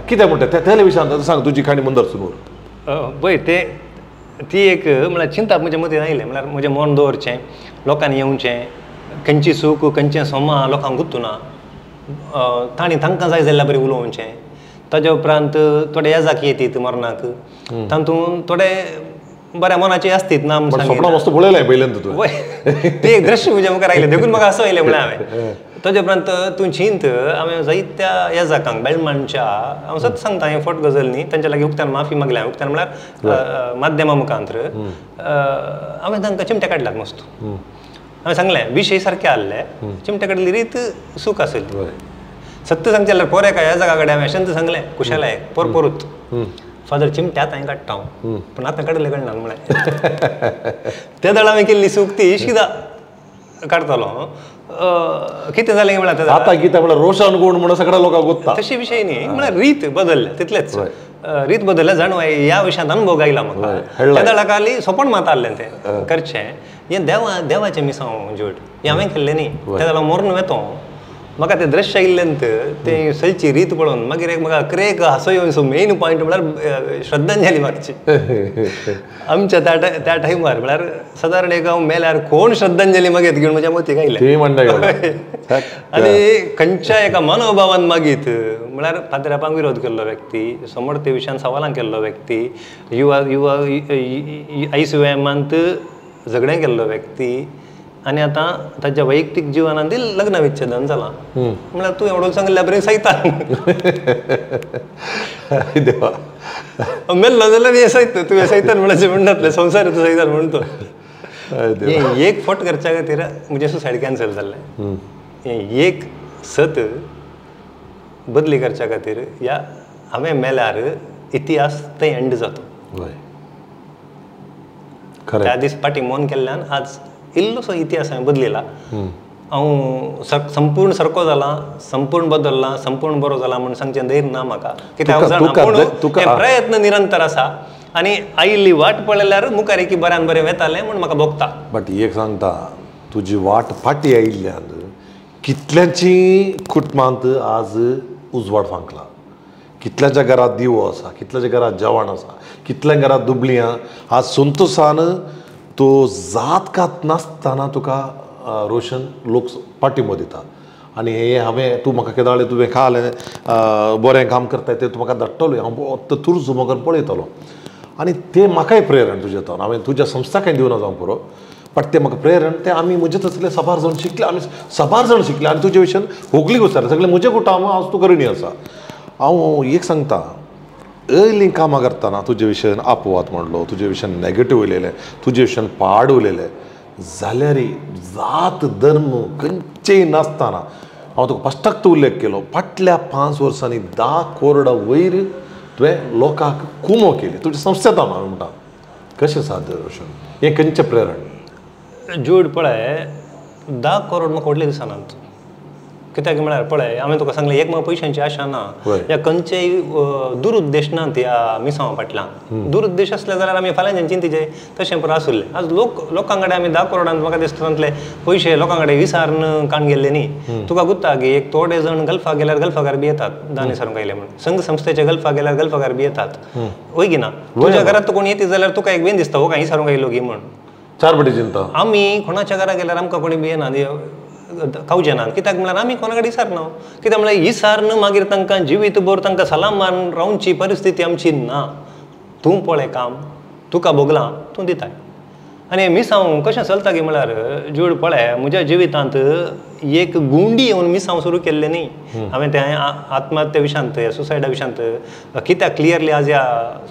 A: कितें म्हणटा ते तेले विशयान सांग, तुजी काणी मुंदर सुनूर.
B: पळय ते ती एक म्हळ्यार चिंता म्हज्या मतीन आयलें म्हळ्यार म्हजें मन दवरचें, लोकांनी येवचें, खंयची सूख खंयचें सोमा लोकांक गुत्तुना, तांणी तांकां जाय जाल्यार बरें उलोवचें. ताज्या उपरांत थोडे येजाक येतीत मरणाक, तातूंत थोडे बऱ्या मनाचे आसतीत ना
A: मस्त पळयलें पयल्यान तुवें.
B: वय तें एक दृश्य म्हज्या मुखार आयलें देखून म्हाका हांसो आयलें म्हळ्यार हांवें. ताज्या उपरांत तूं चिंत हांवें जायत्या येजाकांक बेलमांच्या हांव सत सांगता हें फट गजल न्ही, तांच्या लागीं उक्त्यान माफी मागल्या, उक्त्यान म्हळ्यार माध्यमा मुखांत्र हांवें तांकां चिमटे काडल्यात मस्त. हांवें सांगलें विशय सारके आहले, चिमटे काडली रीत सूख आसली. सत्य सांगचें जाल्यार पोर एका येजाका कडेन हांवें अशेंच सांगलें कुशलाय पोर पोरूत फादर चिमट्यात हांवें काडटा हांव, पूण आतां काडले कळना म्हळ्यार त्या दळ हांवें केल्ली सूख ती शिदा काडटलो. कितें जालें म्हळ्यार
A: आतां कितें म्हळ्यार रोशन कोण म्हणून सगळ्या लोकांक गोत्ता
B: तशी विशय न्ही, म्हळ्यार रीत बदलल्या तितलेच रीत बदलल्या जाणव ह्या विशयांत अनुभव आयला म्हाका. त्या दळाक आली सोंपण मात आहलें तें करचें हें देवा देवाचें मिसांव जोड हें हांवें केल्लें न्ही. त्या जाल्यार मरून वेतो म्हाका तें दृश्य आयिल्लें तें सलची रीत पळोवन मागीर एक म्हाका क्रेक हांसो येवन सो मेन पॉयंट म्हळ्यार श्रद्धांजली मागची आमच्या त्या टायमार म्हळ्यार सादारण एक हांव मेल्यार कोण श्रद्धांजली मागीत घेवन म्हज्या मतीक आयलें. आनी खंयच्या एका मनोभावान मागीत म्हळ्यार पाद्रापांक विरोध केल्लो व्यक्ती, समर्थ विशयान सवालां केल्लो व्यक्ती, युवा युवा आयसीयूएमांत झगडें केल्लो व्यक्ती, आनी आतां ताच्या वैयक्तीक जिवनांत लग्न विच्छेदन जालां. म्हळ्यार तूं एवढो सांगिल्ल्या बरें सयता
A: देवा
B: मेल्लो जाल्यार हें सयत तुवें सयतान म्हणल्यार म्हणटातलें संवसाराचो सयतान म्हणतो. हें एक फट करच्या खातीर म्हजें सुसायड कॅन्सल जाल्लें. हें एक सत बदली करच्या खातीर ह्या हांवें मेल्यार इतिहास थंय एंड जाता. त्या दीस फाटीं मौन केल्ल्यान आज इल्लोसो इतिहास हांवें बदलिला. हांव संपूर्ण सारको जाला, संपूर्ण बदलला, संपूर्ण बरो जाला म्हूण सांगचें धैर्य ना म्हाका, कित्याक हांव जाणा पूण प्रयत्न निरंतर आसा आनी आयिल्ली वाट पळयल्यार मुखार की बऱ्यान बरें वेतालें म्हूण म्हाका भोगता.
A: बट एक सांगता, तुजी वाट फाटीं आयिल्ल्यान कितल्यांची कुटुंबांत आज उजवाड फांकला, कितल्याच्या घरांत दिवो आसा, कितल्याच्या घरांत जेवण आसा, कितल्या घरांत दुबली आहा. आज संतोसान तो जात कात नासतना तुका रोशन लोक पाठिंबो दिता. आनी हें हांवें तूं म्हाका केदाळे तुवें खालें बरें काम करताय तें तूं म्हाका धाडटलो, हांव तुर्जो मगर पळयतलो आनी तें म्हाकाय प्रेरण तुजें तो हांवें तुज्या संस्था कांय दिवना जावं पुरो, बट तें म्हाका प्रेरण तें आमी म्हजे तसले साबार जाण शिकले, आमी साबार जाण शिकले आनी तुजे विशयान होगली विचारले सगळें म्हजें कुटुंब आज तूं करणी आसा. हांव एक सांगता, early कामां करतना तुजे विशयान अपवाद म्हणलो, तुजे विशयान नेगेटीव उलयलें, तुजे विशयान पाड उलयलें जाल्यार जात धर्म खंयचेय नासतना हांव तुका फस्टाक उल्लेख केलो, फाटल्या 5 वर्सांनी 10 करोडा वयर तुवें लोकांक कुमो केली तुज्या संस्थेंत. हांव म्हणटा कशें साध्य रोशन, हें खंयचें प्रेरण?
B: जूड पळय 10 करोड म्हाका व्हडले दिसनात, कित्याक म्हळ्यार पळय हांवें तुका सांगलें एक म्हाका पयशांची आशा ना, ह्या खंयचेय दुरुद्देश ना ह्या मिसांवा फाटल्यान. दुरुद्देश आसले जाल्यार आमी फाल्यांच्यान चिंतीचे तशें पुरो आसुल्लें. आज लोक लोकां कडेन आमी 10 करोडान म्हाका दिसता तातूंतले पयशे लोकां कडेन विसारून काण गेल्ले न्ही. तुका गुत्ता की एक थोडे जण गल्फाक गेल्यार गल्फाकार बी येतात दानी सारूंक आयले म्हणून, संघ संस्थेचे गल्फाक गेल्यार गल्फाकार बी येतात, वय की ना? तुज्या घरांत कोण येता जाल्यार तुका एक बेन दिसता हो कांय विसारूंक आयलो की म्हूण,
A: चार पटी चिंता.
B: आमी कोणाच्या घरा गेल्यार आमकां कोणी बी येना खावचे ना, कित्याक म्हळ्यार आमी कोणा कडेन विसारना, कित्याक म्हळ्यार विसारन मागीर तांकां जिवीत भर तांकां सलाम मारून रावची परिस्थिती आमची ना. तूं पळय काम तुका भोगलां तूं दिताय. आनी मिसांव कशें चलता की म्हळ्यार जूड पळय म्हज्या जिवितांत एक गुंडी येवन मिसांव सुरू केल्लें न्ही. हांवें तें आत्महत्या विशयांत सुसायडा विशयांत कित्याक क्लियरली आज ह्या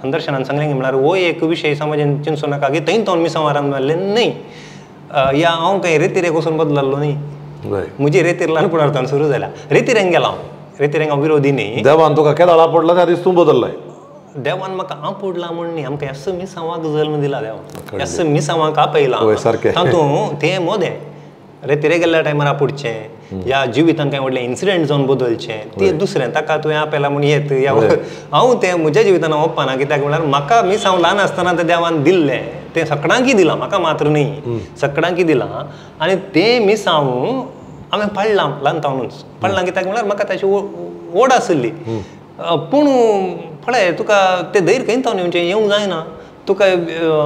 B: संदर्शनान सांगलें की म्हळ्यार हो एक विशय समाजान चिंतचो नाका की थंय तो मिसांव आराम जाल्लें न्ही. या हांव कांय रेतिरेक वचून बदललो न्ही, म्हजी रेतीर ल्हानपणांत सुरू जाल्या, रेतिरेंग गेला हांव, रेतिरेंग हांव विरोधी न्ही.
A: देवान तुका केदाळ आपडला त्या दीस तूं बदललाय?
B: देवान म्हाका आपडला म्हूण न्ही, आमकां ह्याच मिसांवाक जल्म दिला देवान, ह्याच मिसांवाक आपयला, तातूंत तें मोदें रेतिरे गेल्ल्या टायमार आपुडचें या जिवितान कांय व्हडलें इन्सिडंट जावन बदलचें तें दुसरें ताका तुवें आपयला म्हूण येत या हांव तें म्हज्या जिवितान वचपाना कित्याक म्हळ्यार म्हाका मिसांव ल्हान आसतना तें देवान दिल्लें तें सगळ्यांकय दिलां म्हाका मात्र न्ही सगळ्यांकय दिलां आनी तें मिसांव हांवें पाळ्ळां ल्हान तावनूच पाळ्ळां कित्याक म्हळ्यार म्हाका ताची ओड आशिल्ली. पूण पळय तुका तें धैर्य खंय तावन येवचें येवंक जायना तुका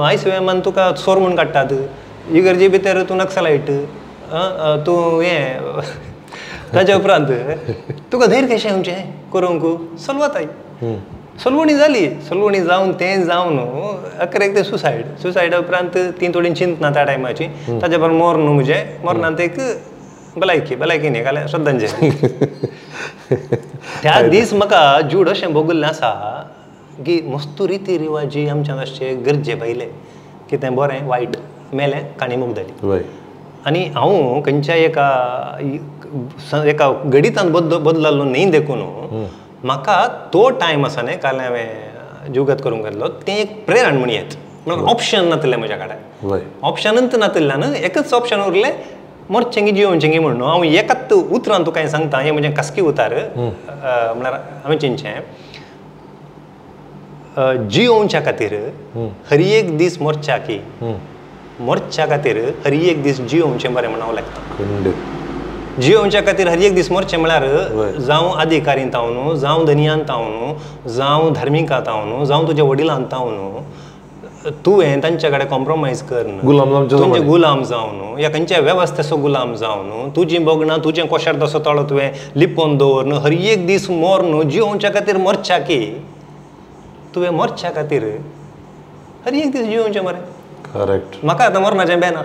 B: आयसीएमान तुका चोर म्हूण काडटात इगर्जे भितर तूं नक्सलायट तूं हें ताज्या उपरांत तुका धैर्य कशें येवचें करूंक सलवताय सलवणी जाली सलवणी जावन तें जावन अकरेक तें सुसायड सुसायडा उपरांत ती थोडी चिंतना त्या टायमाची ताज्या उपरांत मोर न्हू म्हजें मोरनांत एक भलायकी भलायकी न्ही घालें श्रद्धांजली. त्या दीस म्हाका जूड अशें भोगल्लें आसा की मस्त रिती रिवाजी आमच्या अशे गरजे भायले कितें बरें वायट मेलें काणी मुग जाली. आनी हांव खंयच्या एका एका गणितान बदललो न्ही देखून म्हाका तो टायम आसा न्ही काल हांवें जिवगत करूंक गेल्लो तें एक प्रेरण म्हण येत म्हणून ऑप्शन नातिल्लें म्हज्या कडेन ऑप्शनूच नातिल्ल्यान एकच ऑप्शन उरलें मोरचें जियोवचें म्हणून हांव एकाच उतरान तुका सांगता हें म्हजें खासगी उतार म्हळ्यार हांवें चिंतचें जियोवच्या खातीर हर एक दीस मोरच्या की मोरच्या खातीर हर एक दीस जियोवचें बरें म्हूण हांव लेखता. जियोवच्या खातीर हर एक दीस मोरचें म्हळ्यार जावं अधिकारीन तावन जावं धनयान तावन जावं धार्मिकां तावन जावं तुज्या वडिलान तावन तुवें तांच्या कडेन कॉम्प्रोमायज कर तुमचे गुलाम जावन या खंयच्या वेवस्थेचो गुलाम जावन तुजी भोगणां तुजें कोशार तसो तळो तुवें लिपोवन दवर न्हू हर एक दीस मोर न्हू जियोवच्या खातीर मोरच्या की तुवें मोरच्या खातीर हर एक दीस जियोवचें मरे.
A: करेक्ट.
B: म्हाका आतां मरणाचें बेना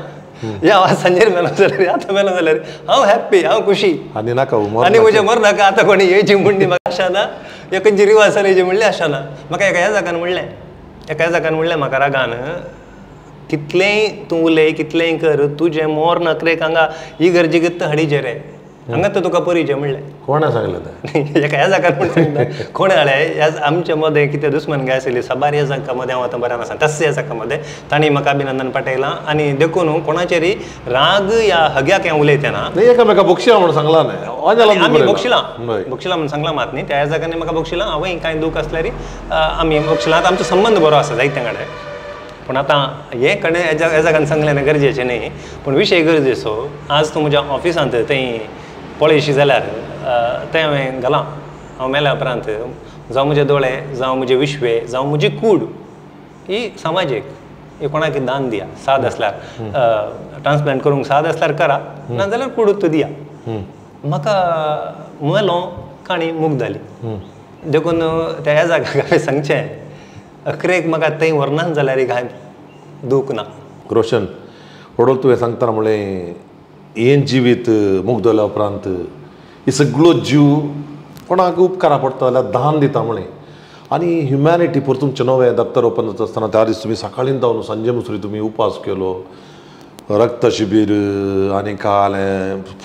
B: या सांजेर मेलो जाल्यार आतां मेलो जाल्यार हांव हॅप्पी हांव खुशी
A: आनी नाका
B: आनी म्हजें मरनाका आतां कोणी येवची म्हणली म्हाका आशा ना या खंयची रिवाजान येवची म्हणली आशा ना. म्हाका एका ह्या जाग्यान म्हणलें एका जाग्यान म्हणलें म्हाका रागान कितलेंय तूं उलय कितलेंय कर तुजें मोर नकरेक हांगा इगर्जेक हाडीचें रे हांगा तर तुका परिचय म्हणलें.
A: कोणें सांगलें तें?
B: एका ह्या जाग्यार म्हण सांगता कोणें हाडलें आमचे मदें कितें दुस्मान गाय आशिल्ली साबार ह्या जागा मदें हांव आतां बरें आसा तस ह्या जागा मदें तांणी म्हाका अभिनंदन पाठयलां आनी देखून कोणाचेरय राग या हग्याक हें उलयतना
A: एकामेका बक्षिलां म्हणून सांगलां न्ही
B: आमी बक्षिलां बक्षिलां म्हणून सांगलां मात न्ही त्या जाग्यांनी म्हाका बक्षिलां हांवें कांय दूख आसल्यार आमी बक्षिलां आतां आमचो संबंद बरो आसा जायत्या कडेन पूण आतां हें कडेन ह्या जाग्यान सांगलें न्ही गरजेचें न्ही पूण विशय गरजेचो. आज तूं म्हज्या ऑफिसांत थंय पळयशी जाल्यार तें हांवें घालां हांव मेल्या उपरांत जावं म्हजे दोळे जावं म्हजे विश्वे जावं म्हजी कूड ही समाजीक ही कोणाक दान दिया साद आसल्यार ट्रान्सप्लांट करूंक साद आसल्यार करा ना जाल्यार कुडूच दिया. म्हाका मेलो काणी मुग जाली देखून त्या ह्या जाग्याक हांवें सांगचें अखरेक म्हाका थंय व्हरनाच जाल्यार कांय दूख ना.
A: रोशन व्हडलो तुवें सांगतना म्हणलें हें जिवीत मुगदल्या उपरांत ही सगळो जीव कोणाक उपकारा पडटा जाल्यार दान दिता म्हळें आनी ह्युमॅनिटी पर तुमचें नवें दप्तर ओपन जाता आसतना त्या दीस तुमी सकाळीं जावन सांजे मुसरी तुमी उपास केलो रक्त शिबीर आनी काल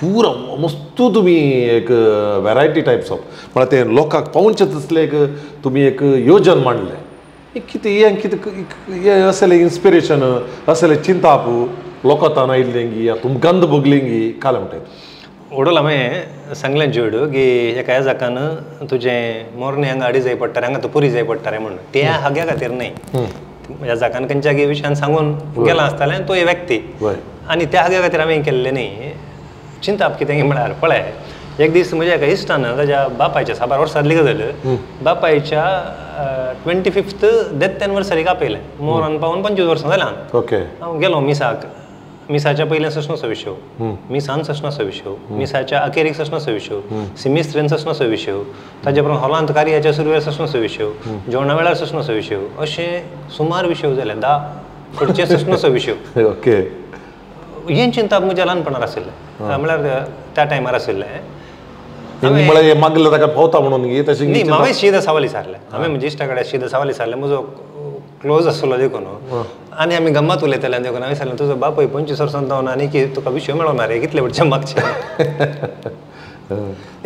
A: पुरो मस्तू तुमी एक वेरायटी टायप्स ऑफ म्हळ्यार तें लोकांक पावोवचें तसलें एक तुमी एक योजन मांडलें. कितें हें कितें हें असलें इन्स्पिरेशन असलें चिंताप लोकां आयिल्लें या तुमकां भोगलें काल म्हणटात.
B: वडोल हांवें सांगलें जोड की एका जाकान तुजें मोरणे हांगा हाडी जाय पडटा हांगा तूं पुरी जाय पडटा रे म्हणून त्या हाग्या खातीर न्ही ह्या जाकान खंयच्या विशयान सांगून गेलां आसतालें तो एक व्यक्ती आनी त्या हाग्या खातीर हांवें केल्लें न्ही. चिंताप कितें म्हळ्यार पळय एक दीस म्हज्या एका इश्टान ताज्या बापायच्या साबार वर्सांतली गजाल बापायच्या 25th death एनिवर्सरीक आपयलें मोरान पावून 25 वर्सां जाल्यां.
A: ओके.
B: हांव गेलो मिसाक मिसाच्या पयलें ससनाचो विशय मिसान ससनाचो विशय मिसाच्या अखेरीक ससनाचो विशय सिमिस्त्रेन ससनाचो विशय ताजे उपरांत हॉलांत कार्याच्या सुरवेर ससनाचो विशय जेवणा वेळार ससनाचो विशय अशें सुमार विशय जाले 10 खंयचे ससनाचो विशय.
A: ओके.
B: हें चिंताप म्हज्या ल्हानपणार आशिल्लें म्हळ्यार त्या टायमार आशिल्लें
A: म्हळ्यार मागलें ताका पावता म्हणून तशें
B: न्ही. हांवें शीद सावली सारलें हांवें म्हज्या इश्टा कडेन शीद सावली सारलें म्हजो क्लोज आसलो देखून आनी आमी गम्मत उलयताले देखून हांवें सांगलें तुजो बापूय 25 वर्सां जावन आनी की तुका विशय मेळोना रे कितले वर्सां मागचें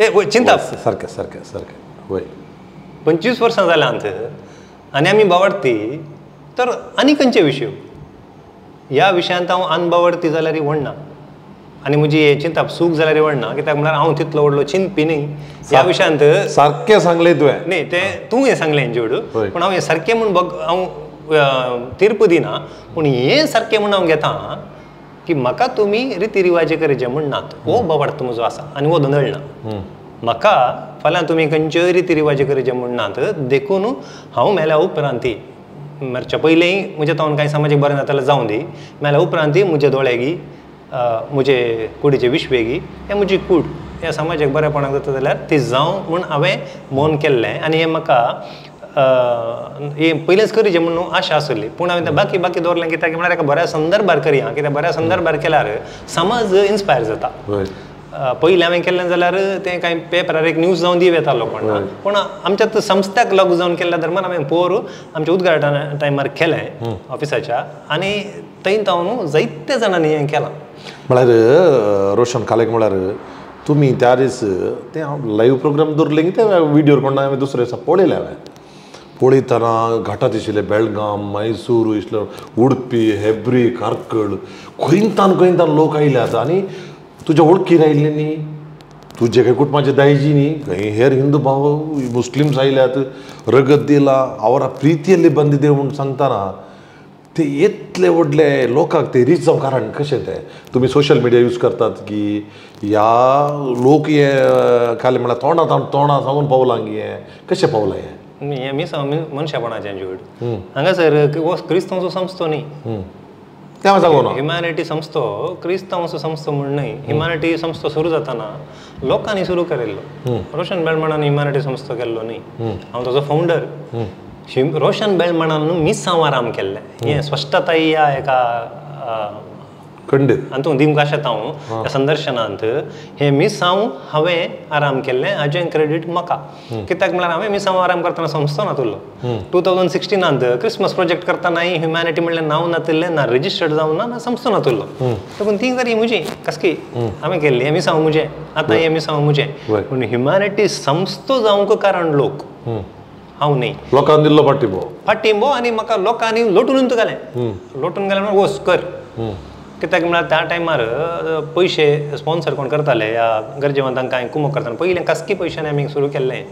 B: ए चिंताप
A: सारकें सारकें सारकें वय
B: 25 वर्सां जाल्यांत आनी आमी बावडती तर आनी खंयचे विशय ह्या विशयांत हांव अनबावडती जाल्यार व्हडना. आनी म्हजी हें चिंतप चूक जाल्यार वडना कित्याक म्हळ्यार हांव तितलो व्हडलो चिंतपी न्ही ह्या विशयांत.
A: सारकें सांगलें तुवें.
B: न्ही तें तूं हें सांगलें जोड, पूण हांव हें सारकें म्हूण हांव तीर्प दिना, पूण हें सारकें म्हूण हांव घेता की म्हाका तुमी रिती रिवाजे करचे म्हूण नात, हो बाबार्थ म्हजो आसा आनी हो धंदळना. म्हाका फाल्यां तुमी खंयच्योय रिती रिवाजे करचे म्हूण नात, देखून हांव मेल्या उपरांती मरच्या पयलीं म्हज्या तोंड कांय समाजीक बरें जातालें जावं दी, मेल्या उपरांती म्हजे दोळेगी म्हजे कुडीचे विश्वेगी हे म्हजी कूड ह्या समाजाक बरेपणाक जाता जाल्यार ती जावं म्हूण हांवें मन केल्लें. आनी हें म्हाका हें पयलेंच करचें म्हणून आशा आसली, पूण हांवें बाकी बाकी दवरलें कित्याक म्हळ्यार एका बऱ्या संदर्भार करया, कित्याक बऱ्या संदर्भार केल्यार समाज इन्स्पायर जाता. पयलें हांवें केल्लें जाल्यार तें कांय पेपरार एक न्यूज जावन दी वेतालो कोण, पूण आमच्या संस्थ्याक लागू जावन केल्ल्या धर्मान हांवें पोर आमच्या उद्घाटना टायमार केलें ऑफिसाच्या, आनी थंय तावन जायते जाणांनी हें केलां.
A: म्हळ्यार रोशन कालेक म्हळ्यार तुमी त्या दीस तें हांव लायव्ह प्रोग्राम दवरलें की ते व्हिडियोर कोण हांवें दुसरे दिसा पळयलें. हांवें पळयतना घाटात आशिल्ले बेळगांव, मैसूर, इसलो उडपी, हेब्री, कार्कळ, खंयतान खंयतान लोक आयल्यात आनी तुज्या वळखीर आयिल्ले न्ही, तुजे खंय कुटुंबाचे दायजी न्ही, खंय हेर हिंदू भाव मुस्लिम्स आयल्यात, रगत दिला आवरा प्रितीयल्ली बंदी देव म्हूण सांगतना ते इतले व्हडले लोकांक ते रीच जावं कारण कशें तें तुमी सोशल मिडिया यूज करतात की ह्या लोक हे खाली म्हळ्यार तोंडा तोंडा सांगून पावलां की हें कशें पावलां हें?
B: हें मिसांव मनशापणाचें जोड हांगासर हो क्रिस्तांवचो संस्थो न्ही, ह्युमॅनिटी संस्थो क्रिस्तांवचो संस्थो म्हूण न्हय. ह्युमॅनिटी संस्थो सुरू जाताना लोकांनी सुरू केल्लो, रोशन बेळमणान ह्युमॅनिटी संस्थो केल्लो न्ही, हांव ताजो फावंडर. रोशन बेळमणान मिसांव आराम केल्लें हें स्पश्टताय ह्या एका
A: खंडीत
B: हातूंत दिवंक आशेता हांव ह्या संदर्शनांत. हें मिसांव हांवें आराम केल्लें हाजें क्रेडीट म्हाका, कित्याक म्हळ्यार हांवें मिसांव आराम करतना संस्थो नातुल्लो. 2016 क्रिसमस प्रोजेक्ट करतनाय ह्युमॅनिटी म्हणलें नांव नातिल्लें, ना रजिस्टर्ड जावं ना, ना संस्थो नातुल्लो. देखून ती तरी म्हजी कसकी हांवें केल्ली हें मिसांव म्हजें, आतां हें मिसांव म्हजें. पूण ह्युमॅनिटी संस्थो जावंक कारण लोक, हांव न्ही.
A: लोकांनी दिल्लो पाठिंबो,
B: पाठिंबो आनी म्हाका लोकांनी लोटून घालें, लोटून घालें म्हणून वच कर. कित्याक म्हळ्यार त्या टायमार पयशे स्पॉन्सर कोण करताले ह्या गरजेवंतांक कांय कुमक करताले. पयलें खासगी पयशांनी आमी सुरू केल्लें,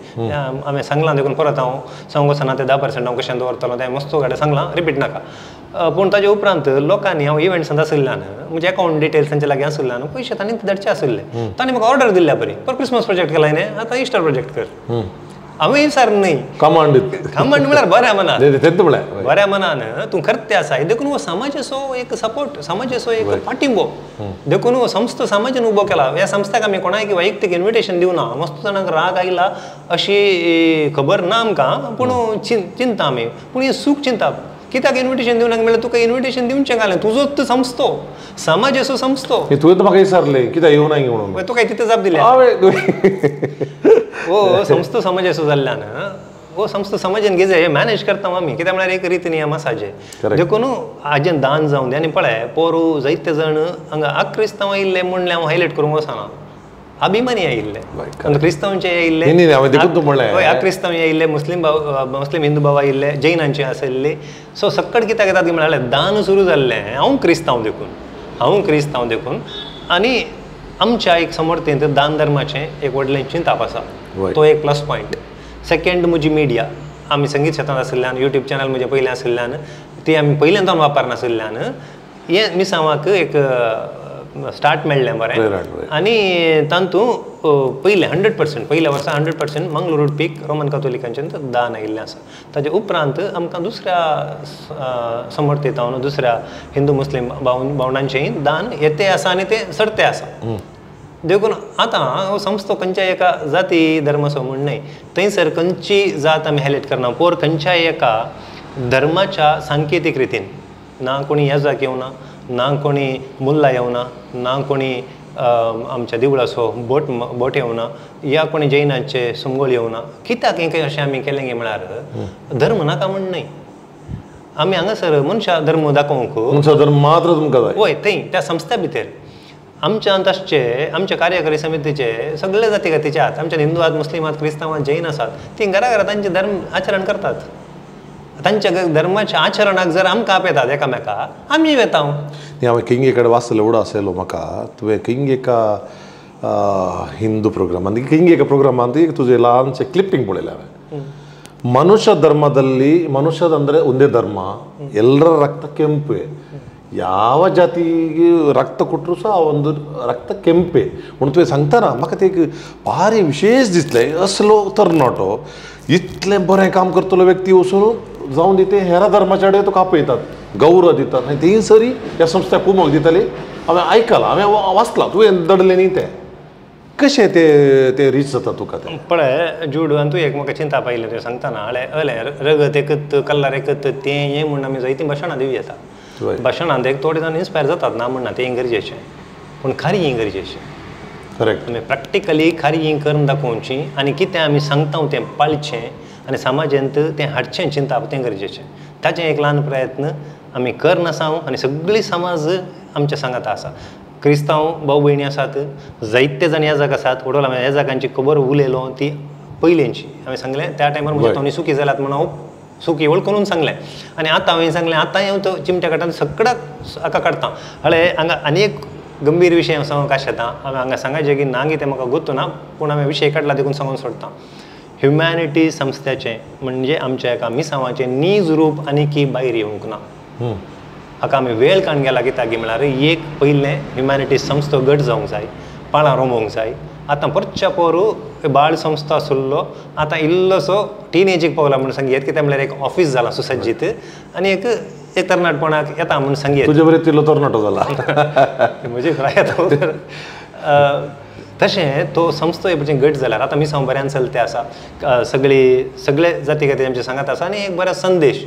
B: हांवें सांगलां देखून परत हांव सांगूंक वचना तें 10% हांव कशें दवरतलो तें मस्त गाडे सांगलां, रिपीट नाका. पूण ताजे उपरांत लोकांनी हांव इव्हेंट्सांत आशिल्ल्यान म्हजे अकावंट डिटेल्स तांचे लागीं आशिल्ल्यान पयशे तांणी धाडचे आशिल्ले, तांणी म्हाका ऑर्डर दिल्ल्या बरी पर क्रिसमस प्रोजेक्ट केला न्ही, आतां इस्टर प्रोजेक्ट कर. हांवें सार न्ही
A: कमांड
B: कमांड म्हळ्यार बऱ्या मनान, बऱ्या मनान तूं करते आसा देखून हो समाजाचो एक सपोर्ट, समाजाचो एक पाठिंबो, देखून हो संस्था समाजान उबो केला. ह्या संस्थाक आमी कोणाक वैयक्तीक इन्विटेशन दिवना, मस्त जाणांक राग आयला अशी खबर ना आमकां, पूण चिंता आमी, पूण हें सूख चिंता कित्याक इन्विटेशन दिवनाक म्हळ्यार तुका इन्विटेशन दिवचें घालें, तुजोच संस्थो समाजाचो संस्थो.
A: तुवें तर म्हाका विचारलें कित्याक येवना म्हणून,
B: तुका तितलें जाप दिल्या. हो संस्था समाजाचो जाल्ल्यान हो संस्था समाजान घेजे हे मॅनेज करता आमी, कित्याक म्हळ्यार एक रीत नियम आसा जे, देखून हाजें दान जावं दी. आनी पळय पोरू जायते जाण हांगा आक्रिस्तांव आयिल्ले म्हणलें हांव हायलायट करूंक वचना, अभिमानी आयिल्ले, क्रिस्तांवचे आयिल्ले, हय आक्रिस्तांव आयिल्ले, मुस्लीम भाव मुस्लीम हिंदू भाव आयिल्ले, जैनांचे आशिल्ले. सो सक्कड कित्याक येतात म्हळ्यार दान सुरू जाल्लें हांव क्रिस्तांव देखून, हांव क्रिस्तांव देखून. आनी आमच्या एक समर्थेंत दान धर्माचें एक व्हडलें चिंताप आसा, तो एक प्लस पॉयंट. सेकेंड म्हजी मिडिया, आमी संगीत क्षेत्रांत आशिल्ल्यान यूट्यूब चॅनल म्हजें पयलें आशिल्ल्यान ती आमी पयल्यान वापरनाशिल्ल्यान हें मिसांवाक एक स्टार्ट मेळ्ळें बरें. आनी तातूंत पयलें 100% पयल्या वर्सा 100% मंगळूर उडपीक रोमन कातोलिकांचें दान आयिल्लें आसा. ताजे उपरांत आमकां दुसऱ्या समर्थेतावन दुसऱ्या हिंदू मुस्लीम भावंडांचेंय दान येते आसा आनी तें सरते आसा. देखून आतां हो संस्थो खंयच्या एका जाती धर्माचो म्हूण न्हय, थंयसर खंयची जात आमी हायलायट करना, पोर खंयच्याय एका धर्माच्या सांकेतीक रितीन ना कोणी येजाक येवना, ना कोणी मुल्ला येवना, ना कोणी आमच्या देवळाचो बोट बोट येवना, या कोणी जैनाचे सुंगोळ येवना. कित्याक हें अशें आमी केलें गे म्हळ्यार धर्म नाका म्हूण न्हय, आमी हांगासर मनशा धर्म दाखोवंक
A: मनशा धर्म मात्र तुमकां जाय.
B: वय थंय त्या संस्था भितर आमच्यांत आसचे आमच्या कार्यकारी समितीचे सगळे जाती जातीचे आहात, आमच्या हिंदू आहात, मुस्लीम आहात, क्रिस्तांव आहात, जैन आसात, ती घरा घरा तांचे धर्म आचरण करतात. तांच्या धर्माच्या आचरणाक जर आमकां आपयतात एकामेका आमी वेता.
A: हांवें किंग कडेन वाचलें एवढो आसलो म्हाका तुवें किंग एका हिंदू प्रोग्रामान किंग एका प्रोग्रामान तुजें ल्हानशें क्लिपिंग पळयलें हांवें. ಮನುಷ್ಯ ಧರ್ಮದಲ್ಲಿ ಮನುಷ್ಯದಂದರೆ ಒಂದೇ ಧರ್ಮ, ಎಲ್ಲರ ರಕ್ತ ಕೆಂಪೇ, ಯಾವ ಜಾತಿಗೆ ರಕ್ತ ಕೊಟ್ಟರು ಸಹ ಆ ಒಂದು ರಕ್ತ ಕೆಂಪೇ म्हणून तुवें सांगतना म्हाका ते एक भारी विशेष दिसलें. असलो तरणाटो इतलें बरें काम करतलो व्यक्ती वचून जावन दी ते हेरा धर्माच्या कडेन तुका आपयतात, गौरव दितात आनी ती सरी ह्या संस्था कुमक दिताली. हांवें आयकलां, हांवें वाचलां, तुवें दडलें न्ही तें कशें ते ते रीच जाता तुका तें
B: पळय जूड. आनी तूं एक म्हाका चिंता पायलें तुवें सांगतना हळे हले रगत एकत कल्लार एकत तें हें म्हूण आमी जायतीं भाशणां दिवं येता. भाशणांत एक थोडे जाण इन्स्पायर जातात ना म्हणना तें गरजेचें, पूण खारी ही गरजेचें.
A: करेक्ट.
B: आमी प्रॅक्टिकली खारी ही करून दाखोवची आनी कितें आमी सांगता तें पाळचें आनी समाजांत तें हाडचें चिंतप तें गरजेचें. ताचें एक ल्हान प्रयत्न आमी करनासा आनी सगळी समाज आमच्या सांगाता आसा. क्रिस्तांव भाव भयणी आसात, जायते जाण येजाक आसात. वडोल हांवें येजाकांची खबर उलयलो ती पयलेंची हांवें सांगलें त्या टायमार म्हज्या तोंडी सुकी जाल्यात म्हणून हांव सुकी वळखून सांगलें आनी आतां हांवें सांगलें आतां हांव तो चिमट्या काडटा सगळ्याक हाका काडटा. हळे हांगा आनी एक गंभीर विशय हांव सांगूंक आशेता. हांवें हांगा सांगाचें की ना कितें म्हाका गोत्तू ना, पूण हांवें विशय काडला देखून सांगून सोडटा. ह्युमॅनिटी संस्थेचें म्हणजे आमच्या एका मिसांवाचें नीज रूप आनी की भायर येवंक ना. हाका आमी वेळ काडून गेला कित्याक म्हळ्यार एक पयलें ह्युमॅनिटी संस्था घट जावंक जाय, पाळां रोमोवंक जाय. आतां परच्या पोरू बाळ संस्था आसलो आतां इल्लोसो टिनेजीक पावला म्हूण सांगयेत, कित्याक म्हळ्यार एक ऑफीस जालां सुसज्जीत आनी एक एक तरणाटपणाक येता म्हूण सांगयेत.
A: तुजे बरें तिलो तरणाटो जाला
B: म्हजे प्राय. तशें तो संस्था एक घट जाल्यार आतां मिसांव बऱ्यान चलते आसा, सगळी सगळे जाती खातीर आमचे सांगात आसा आनी एक बरो संदेश.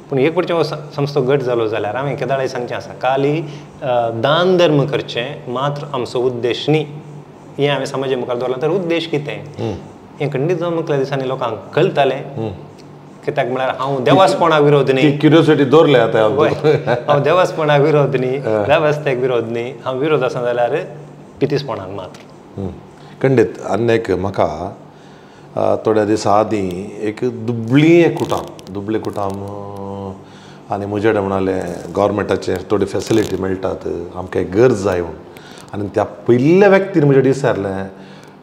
B: पूण एक पडचें हो संस्थो घट जालो जाल्यार हांवें केदाळाय सांगचें आसा खाली दान धर्म करचें मात्र आमचो उद्देश न्ही. हें हांवें समाजा मुखार दवरलां. तर उद्देश कितें हें खंडीत जावन मुखल्या दिसांनी लोकांक कळटालें. कित्याक म्हळ्यार हांव देवासपणाक विरोध न्ही,
A: क्युरियोसिटी दवरलें आतां
B: हांव देवासपणाक विरोध न्ही, वेवस्थेक विरोध न्ही, हांव विरोध आसा जाल्यार पितीसपणाक मात्र.
A: खंडीत. आनी एक म्हाका थोड्या दिसां आदीं एक दुबळी एक कुटाम, दुबळी कुटाम आनी म्हजे कडेन म्हणालें गव्हर्मेंटाचे थोडी फेसिलिटी मेळटात, आमकां एक गरज जाय म्हूण. आनी त्या पयल्या व्यक्तीन म्हजे विचारलें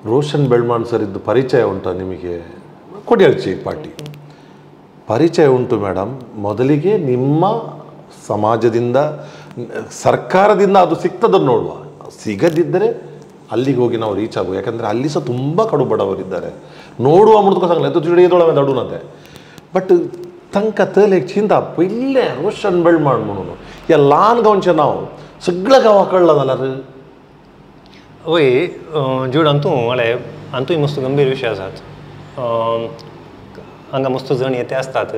A: रोशन बेळमान सर ಇದು ಪರಿಚಯ ಉಂಟಾ ನಿಮಗೆ? ಕೊಡಿಯಾಳ್ಚಿ एक ಪಾರ್ಟಿ ಪರಿಚಯ ಉಂಟು ಮೇಡಮ್. ಮೊದಲಿಗೆ ನಿಮ್ಮ ಸಮಾಜದಿಂದ ಸರ್ಕಾರದಿಂದ ಅದು ಸಿಗ್ತದ ನೋಡುವ, ಸಿಗದಿದ್ದರೆ ಅಲ್ಲಿಗೆ ಹೋಗಿ ನಾವು ರೀಚ್ ಆಗುವ, ಯಾಕಂದರೆ ಅಲ್ಲಿ ಸಹ ತುಂಬ ಕಡು ಬಡವರಿದ್ದಾರೆ, ನೋಡುವ ಮುಡ್ಕೊ ಸಂಗಲ ತಿಳಿಯೋದೊಳಗೆ ದಡುನಂತೆ. ಬಟ್ ತನಕ ತಲೆ ಚಿಂತ पयलें रोशन बेळमाण म्हणून ह्या ल्हान गांवचें नांव सगळ्या गांवाक कळ्ळां जाल्यार.
B: वय जूड अंतू म्हळ्यार अंतूय मस्त गंभीर विशय आसात. हांगा मस्त जण येते आसतात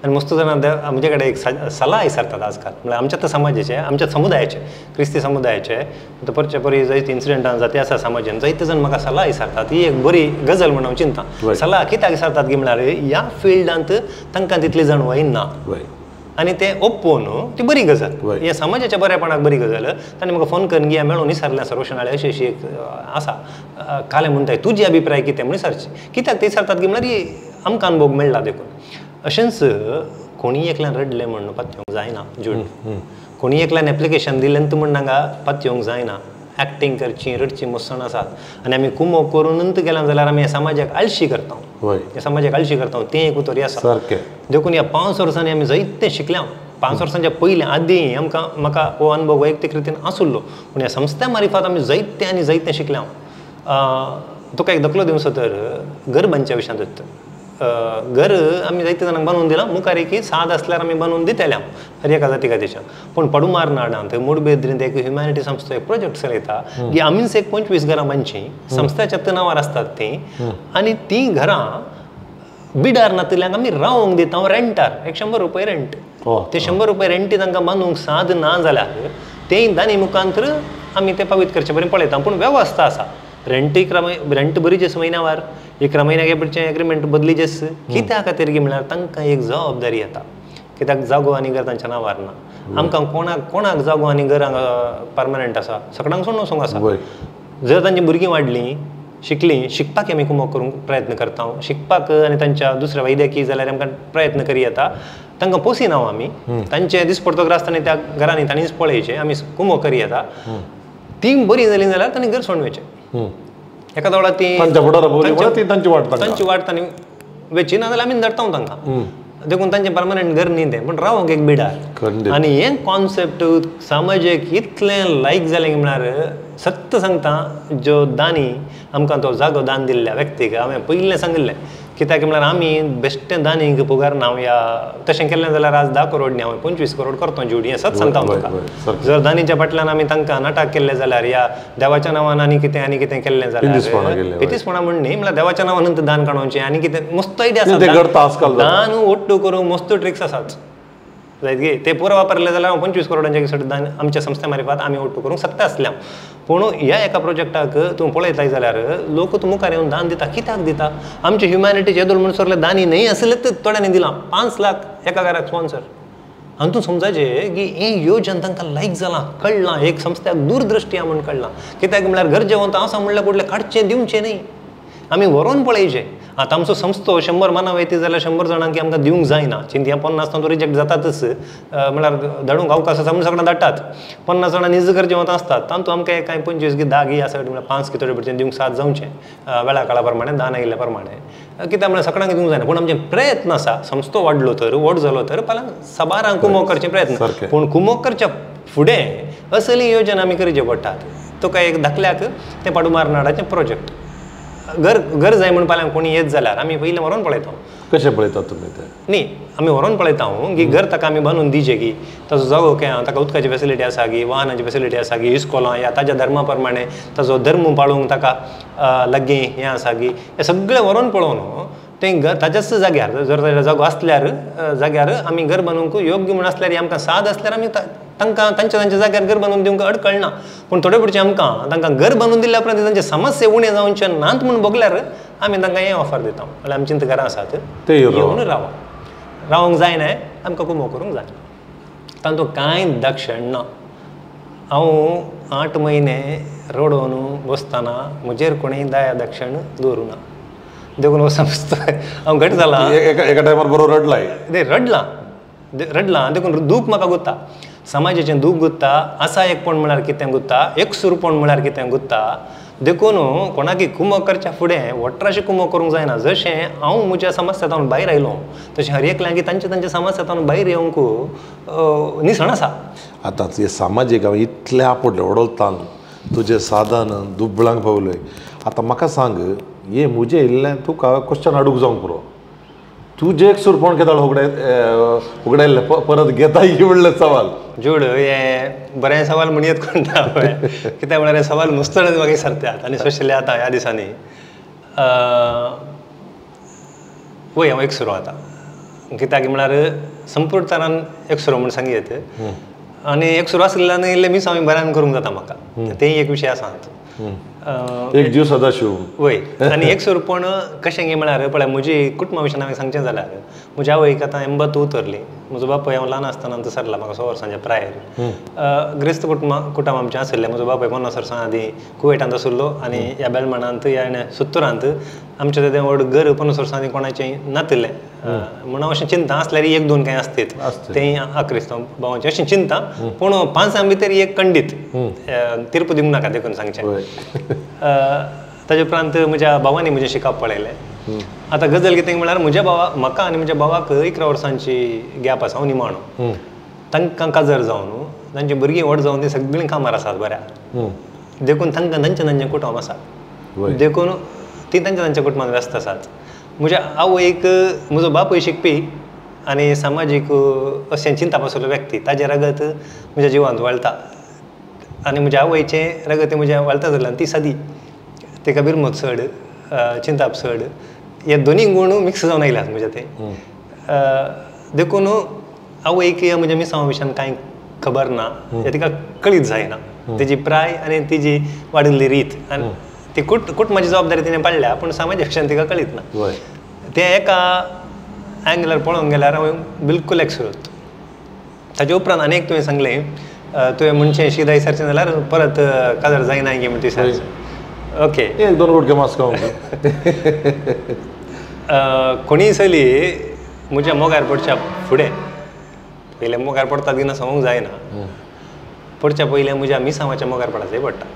B: आनी मस्त जाणां म्हजे कडेन एक सलाह विचारतात आजकाल, म्हळ्यार आमच्या समाजाचे, आमच्या समुदायाचे, क्रिस्ती समुदायाचे आतां परचे परी जायते इन्सिडंटां जाते आसा समाजान, जायते जाण म्हाका सलाह विचारतात. ही एक बरी गजल म्हूण हांव चिंता. सलाह कित्याक विचारतात की म्हळ्यार ह्या फिल्डांत तांकां तितली जाणवाय ना आनी ते ओप्पोन ती बरी गजाल, ह्या समाजाच्या बरेपणाक बरी गजाल. तांणी म्हाका फोन करून गिया मेळून विचारलें आसा रोशन हाळे अशी अशी एक आसा कालें म्हणटाय तुजी अभिप्राय कितें म्हूण विचारची. कित्याक ते विचारतात की म्हळ्यार आमकां अनुभव मेळ्ळा देखून. अशेंच कोणी एकल्यान रडलें म्हूण पातयेवंक जायना जूड, कोणी एकल्यान एप्लिकेशन दिलें म्हूण हांगा पातयेवंक जायना. एक्टींग करची रडची मस्सण आसात आनी आमी कुमोक करून गेला जाल्यार आमी ह्या समाजाक आळशी करता, ह्या समाजाक आळशी करता तें एक उतर आसा
A: सारकें.
B: देखून ह्या 5 वर्सांनी आमी जायतें शिकल्या. 5 वर्सांच्या पयलीं आदीं आमकां म्हाका हो अनुभव वैयक्तीक रितीन आसुल्लो, पूण ह्या संस्था मारिफात आमी जायतें आनी जायतें शिकल्या. तुका एक दखलो दिवचो तर घर बांदच्या विशयांत घर आमी जायते जाणांक बांदून दिलां, मुखार एक साद आसल्यार आमी बांदून दितले हर एका जाती खातीरच्या. पूण पडुमार नाडांत मुडबेद्रींत एक ह्युमॅनिटी संस्था एक प्रोजेक्ट चलयता की आमीच एक 25 घरां बांदचीं, संस्थाच्या नांवार आसतात तीं, आनी तीं घरां बिडार नातिल्ल्यांक आमी रावंक दिता रेंटार, एक 100 रुपये रेंट. ते 100 रुपये रेंटी तांकां बांदूंक साद ना जाल्यार तें दानी मुखांतर आमी तें पावीत करचे बरें पळयता. पूण वेवस्था आसा, रेंट 11 रेंट बरी म्हयन्यावार 11 म्हयन्याक एपडचें एग्रीमेंट बदली जेस कित्या खातीर की म्हळ्यार तांकां एक जबाबदारी येता, कित्याक जागो आनी घर तांच्या नांवार ना. आमकां कोणाक कोणाक जागो आनी घर हांगा परमनंट आसा, सगळ्यांक सोडून वचूंक आसा. जर तांची भुरगीं वाडलीं शिकलीं शिकपाक आमी कुमोक करूंक प्रयत्न करता शिकपाक आनी तांच्या दुसऱ्या वैद्यकीय जाल्यार आमकां प्रयत्न करी येता तांकां पोसिना आमी तांचे दिसपडतो ग्रास तांणी त्या घरांनी तांणीच पळयचें आमी कुमोक करी येता ती बरी जाली जाल्यार तांणी घर सोडून वयचें एका दोळा ती तांची वाट तांणी वेची ना जाल्यार आमी धरता तांकां देखून तांचें परमनंट घर न्ही तें पूण रावंक एक बिडार आनी हें कॉन्सेप्ट समाजेक इतलें लायक जालें म्हळ्यार सत्य सांगता ज्यो दानी आमकां तो जागो दान दिल्ल्या व्यक्तीक हांवें पयलें सांगिल्लें कित्याक म्हळ्यार आमी बेश्टें दानीक पुगारना या तशें केल्लें जाल्यार आज 10 करोड न्ही हांवें 25 करोड करतो ज्युडी हें सत सांगता हांव तुका जर दानीच्या फाटल्यान आमी तांकां नाटक केल्लें जाल्यार या देवाच्या नांवान आनी कितें केल्लें जाल्यार पितीसपणा म्हण न्ही म्हळ्यार देवाच्या नांवान दान काडोवचें आनी कितें मस्त आयडिया आसा दान ओट्टू करूंक मस्त ट्रिक्स आसात जायत गे ते पुरो वापरले जाल्यार हांव 25 करोडांचे दान आमच्या संस्थे मार्फत आमी ओट्टू करूंक शकता आसल्या पूण ह्या एका प्रोजेक्टाक तूं पळयताय जाल्यार लोक तूं मुखार येवन दान दिता कित्याक दिता आमचे ह्युमॅनिटीचे येदोळ म्हण सरले दानी न्हय आसले तर थोड्यांनी दिलां 5 लाख एका घराक स्पॉन्सर आनी तूं समजायचें की हें योजन तांकां लायक जालां कळ्ळां एक संस्थ्याक दूरदृश्टी आहा म्हूण कळ्ळां कित्याक म्हळ्यार गरजेवंत आसा म्हणल्यार कुडलें काडचें दिवचें न्ही आमी व्हरोन पळयचें आतां आमचो संस्थो 100 मानव येता जाल्यार 100 जाणांक आमकां दिवंक जायना चिंतया 50 तांचो रिजेक्ट जातातच म्हळ्यार धाडूंक अवकाश आसा म्हूण सगळ्यां धाडटात 50 जाणां निज गरजेवंत आसतात तातूंत आमकां कांय 25 की 10 गी आसा म्हळ्यार 5 की थोडे भशेन दिवंक साथ जावचें वेळा काळा प्रमाणे दान आयिल्ल्या प्रमाणे कित्याक म्हळ्यार सगळ्यांक दिवंक जायना पूण आमचे प्रयत्न आसा संस्थो वाडलो तर व्हड जालो तर फाल्यां साबारांक कुमोक करचे प्रयत्न पूण कुमोक करच्या फुडें असली योजना आमी करचे पडटात तुका एक धाकल्याक तें पाडुमार नाडाचें प्रोजेक्ट घर घर जाय म्हूण फाल्यां कोणी येत जाल्यार आमी पयलीं व्हरोन पळयता
A: कशें पळयतात तुमी तें
B: न्ही आमी व्हरोन पळयता की घर ताका आमी बांदून दिवचें की ताजो जागो काय ताका उदकाची फेसिलिटी आसा की वाहनाची फेसिलिटी आसा की इस्कोलां या ताज्या धर्मा प्रमाणे ताजो धर्म पाळूंक ताका लागीं हें आसा की हें सगळें व्हरोन पळोवन तें घर ताज्याच जाग्यार जर ताज्या जागो आसल्यार जाग्यार आमी घर बांदूंक योग्य म्हूण आसल्यार आमकां साद आसल्यार आमी तांकां तांच्या तांच्या जाग्यार घर बांदून दिवंक अडकळना पूण थोडे पुढचे आमकां तांकां घर बांदून दिल्या उपरांत तांचे समस्या उणें जावचे नात म्हूण भोगल्यार आमी तांकां हें ऑफर दिता म्हणल्यार आमची घरां आसात
A: ते
B: येवन रावा रावंक जायना आमकां कुमो करूंक जाय तांतूत कांय दक्षण ना हांव 8 म्हयने रडोवन बसतना म्हजेर कोणें दया दक्षण दवरूं ना देखून हो समजता हांव घट जाला
A: एका टायमार बरो रडलाय
B: ते रडलां रडलां देखून दूख म्हाका गुत्ता समाजाचें दूख गुत्ता आसा एकपण म्हळ्यार कितें गुत्ता एकसुरपण म्हळ्यार कितें गुत्ता देखून कोणाकी कुमक करच्या फुडें वट्राशें कुमक करूंक जायना जशें हांव म्हज्या समस्या भायर आयलो तशें हर एकल्यांक तांचे तांच्या समस्या भायर येवंक निसण आसा
A: आतां हे सामाजीक हांवें इतलें आपडलें वडोलतान तुजें साधन दुबळांक पावलें आतां म्हाका सांग हे म्हजें इल्लें तुका क्वेश्चन हाडूंक जावंक पुरो तुजें एक सुरपण केदाळ उगडायल्लें परत घेता म्हणलें सवाल
B: जोड हें बरें सवाल म्हणयत कोण ना पळय कित्याक म्हळ्यार हें सवाल मुस्तडच मागीर सरतात आनी स्पेशली आतां ह्या दिसांनी वय हांव एकसुरो आतां कित्याक म्हळ्यार संपूर्ण तरान एकसुरो म्हूण सांगयत आनी एकसुरो आशिल्ल्यान इल्लें मिस हांवें बऱ्यान करूंक जाता म्हाका तेंय एक विशय आसा
A: एक जीव सदाशिव
B: वय आनी एकसुरपण कशें गे म्हळ्यार पळय म्हजी कुटुंबा विशयान हांवें सांगचें जाल्यार म्हज्या आवयक आतां 80 उतरली म्हजो बापूय हांव ल्हान आसतना तो सरला म्हाका 6 वर्सांच्या प्रायर ग्रेस्त कुटुंब आमचें आशिल्लें म्हजो बापूय 50 वर्सां आदीं कुवेटांत आशिल्लो आनी ह्या बेलमाणांत ह्या 70 आमचें तें व्हड घर 50 वर्सां आदीं कोणाचें नातिल्लें म्हणून अशें चिंता आसल्यार 1-2 कांय आसतीत तें आक्रिस्तांव भावांचें अशें चिंता पूण 5 भितर एक खंडीत तिरप दिवंक नाका देखून सांगचें ताजे उपरांत म्हज्या भावांनी म्हजें शिकप पळयलें आतां गजल कितें म्हळ्यार म्हज्या भावा म्हाका आनी म्हज्या भावाक 11 वर्सांची गॅप आसा हांव निमाणो तांकां काजर जावन तांची भुरगीं व्हड जावन तीं सगळीं कामार आसात बऱ्या देखून तांकां तांचें तांचें कुटुंब आसा देखून तीं तांच्या तांच्या कुटुंबान व्यस्त आसात म्हज्या आवयक म्हजो बापूय शिकपी आनी सामाजीक अशें चिंतप आशिल्लो व्यक्ती ताजें रगत म्हज्या जिवांत वळटा आनी म्हज्या आवयचें रगत म्हज्या वळटा जाल्यार ती सादी तिका बिरमत चड चिंताप चड हे दोनी गूण मिक्स जावन आयल्यात म्हज्या ते देखून आवयक म्हज्या मिसांवा विशयान कांय खबर ना तिका कळीत जायना तेजी प्राय आनी तिजी वाडिल्ली रीत आनी ती कुटुंबाची जबाबदारी तिणें पाडल्या पूण समाजा विशयान तिका कळीत ना तें एका एंगलार पळोवंक गेल्यार हांव बिलकूल एकसुरत ताजे उपरांत आनी एक तुवें सांगलें तुवें म्हणचें शिदाय सारचें जाल्यार परत काजार जायना गे म्हण तुवें सारचें ओके
A: एक दोन गुटके मास खावंक.
B: कोणीय चली म्हज्या मोगार पडच्या फुडें, पयलें मोगार पडटा की ना सांगूंक जायना, पडच्या पयलें म्हज्या मिसांवाच्या मोगार पडचें पडटा,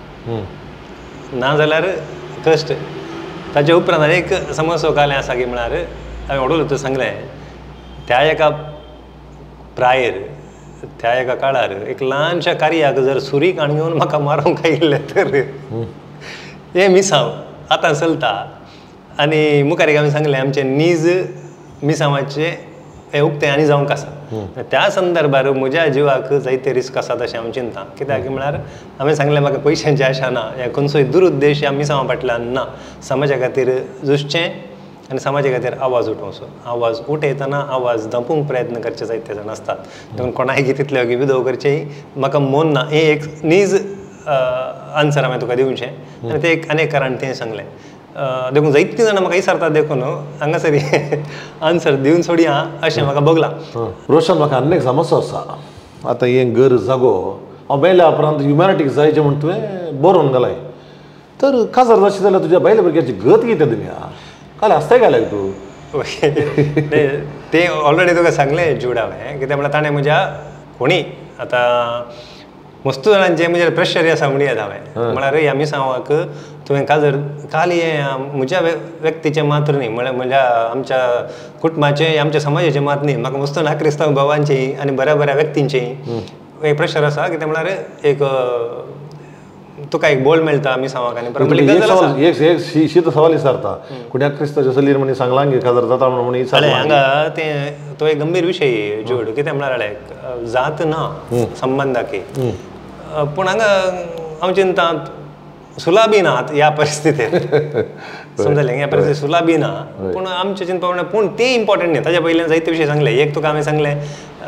B: ना जाल्यार कश्ट. ताजे उपरांत एक समस्या कालें आसा की म्हळ्यार हांवें व्हडलो तूं सांगलें त्या एका प्रायर त्या एका काळार एक ल्हानशा कार्याक जर सुरी काण घेवन म्हाका मारूंक आयिल्लें तर हें मिसांव आतां चलता. आनी मुखार एक आमी सांगलें आमचें नीज मिसांवाचें हें उक्तें आनी जावंक आसा. त्या संदर्भार म्हज्या जिवाक जायते रिस्क आसात अशें हांव चिंता. कित्याक म्हळ्यार हांवें सांगलें म्हाका पयशांची आशा ना, ह्या खंयचोय दुरुद्देश ह्या मिसांवा फाटल्यान ना. समाजा खातीर झुजचें आनी समाजा खातीर आवाज उठोवचो. आवाज उठयतना आवाज दांपूंक प्रयत्न करचे जायते जाण आसतात, देखून कोणाय तितले वगी विदव करचें म्हाका मन ना. हें एक नीज आन्सर हांवें तुका दिवचें आनी तें एक अनेक कारण तें सांगलें. देखून जायतीं जाणां म्हाका विचारतात, देखून हांगासर आन्सर दिवन सोडया अशें म्हाका भोगलां.
A: रोशन म्हाका आनी एक समस्या आसा. आतां हें घर जागो हांव मेल्या उपरांत ह्युमॅनिटीक जायचें म्हूण तुवें बरोवन घालाय, तर काजार जाशी जाल्यार तुज्या बायले भुरग्याची गत कितें तुमी काल आसताय घाल्यार तूं?
B: तें ऑलरेडी तुका सांगलें जूड हांवें, कित्याक म्हळ्यार ताणें म्हज्या कोणी आतां मस्त जाणांचें म्हजेर प्रेशर आसा म्हणूं येता हांवें. म्हळ्यार ह्या मिसांवाक तुवें काजर खाली हें म्हज्या व्यक्तीचें मात्र न्ही, म्हळ्यार म्हज्या आमच्या कुटुंबाचें आमच्या समाजाचें मात न्ही, म्हाका मस्त ना क्रिस्तांव भावांचें आनी बऱ्या बऱ्या व्यक्तींचें एक प्रेशर आसा. कितें म्हळ्यार एक तुका एक बोल मेळटा मिसांवाक आनी
A: एक शीत सवाल विचारता कोण्या क्रिस्ताच्या चलयेन म्हणी सांगलां गे काजार जाता म्हणून
B: विचारलां. हांगा तें तो एक गंभीर विशय जोड. कितें म्हळ्यार जात ना संबंदाकी, पूण हांगा हांव चिंता सुला बी ना ह्या परिस्थितीत, समजलें? ह्या परिस्थितीत सुला बी ना, पूण आमचें चिंतपा प्रमाणे पूण तें इम्पॉर्टंट न्ही. ताज्या पयल्यान जायते विशय सांगले. एक तुका हांवें सांगलें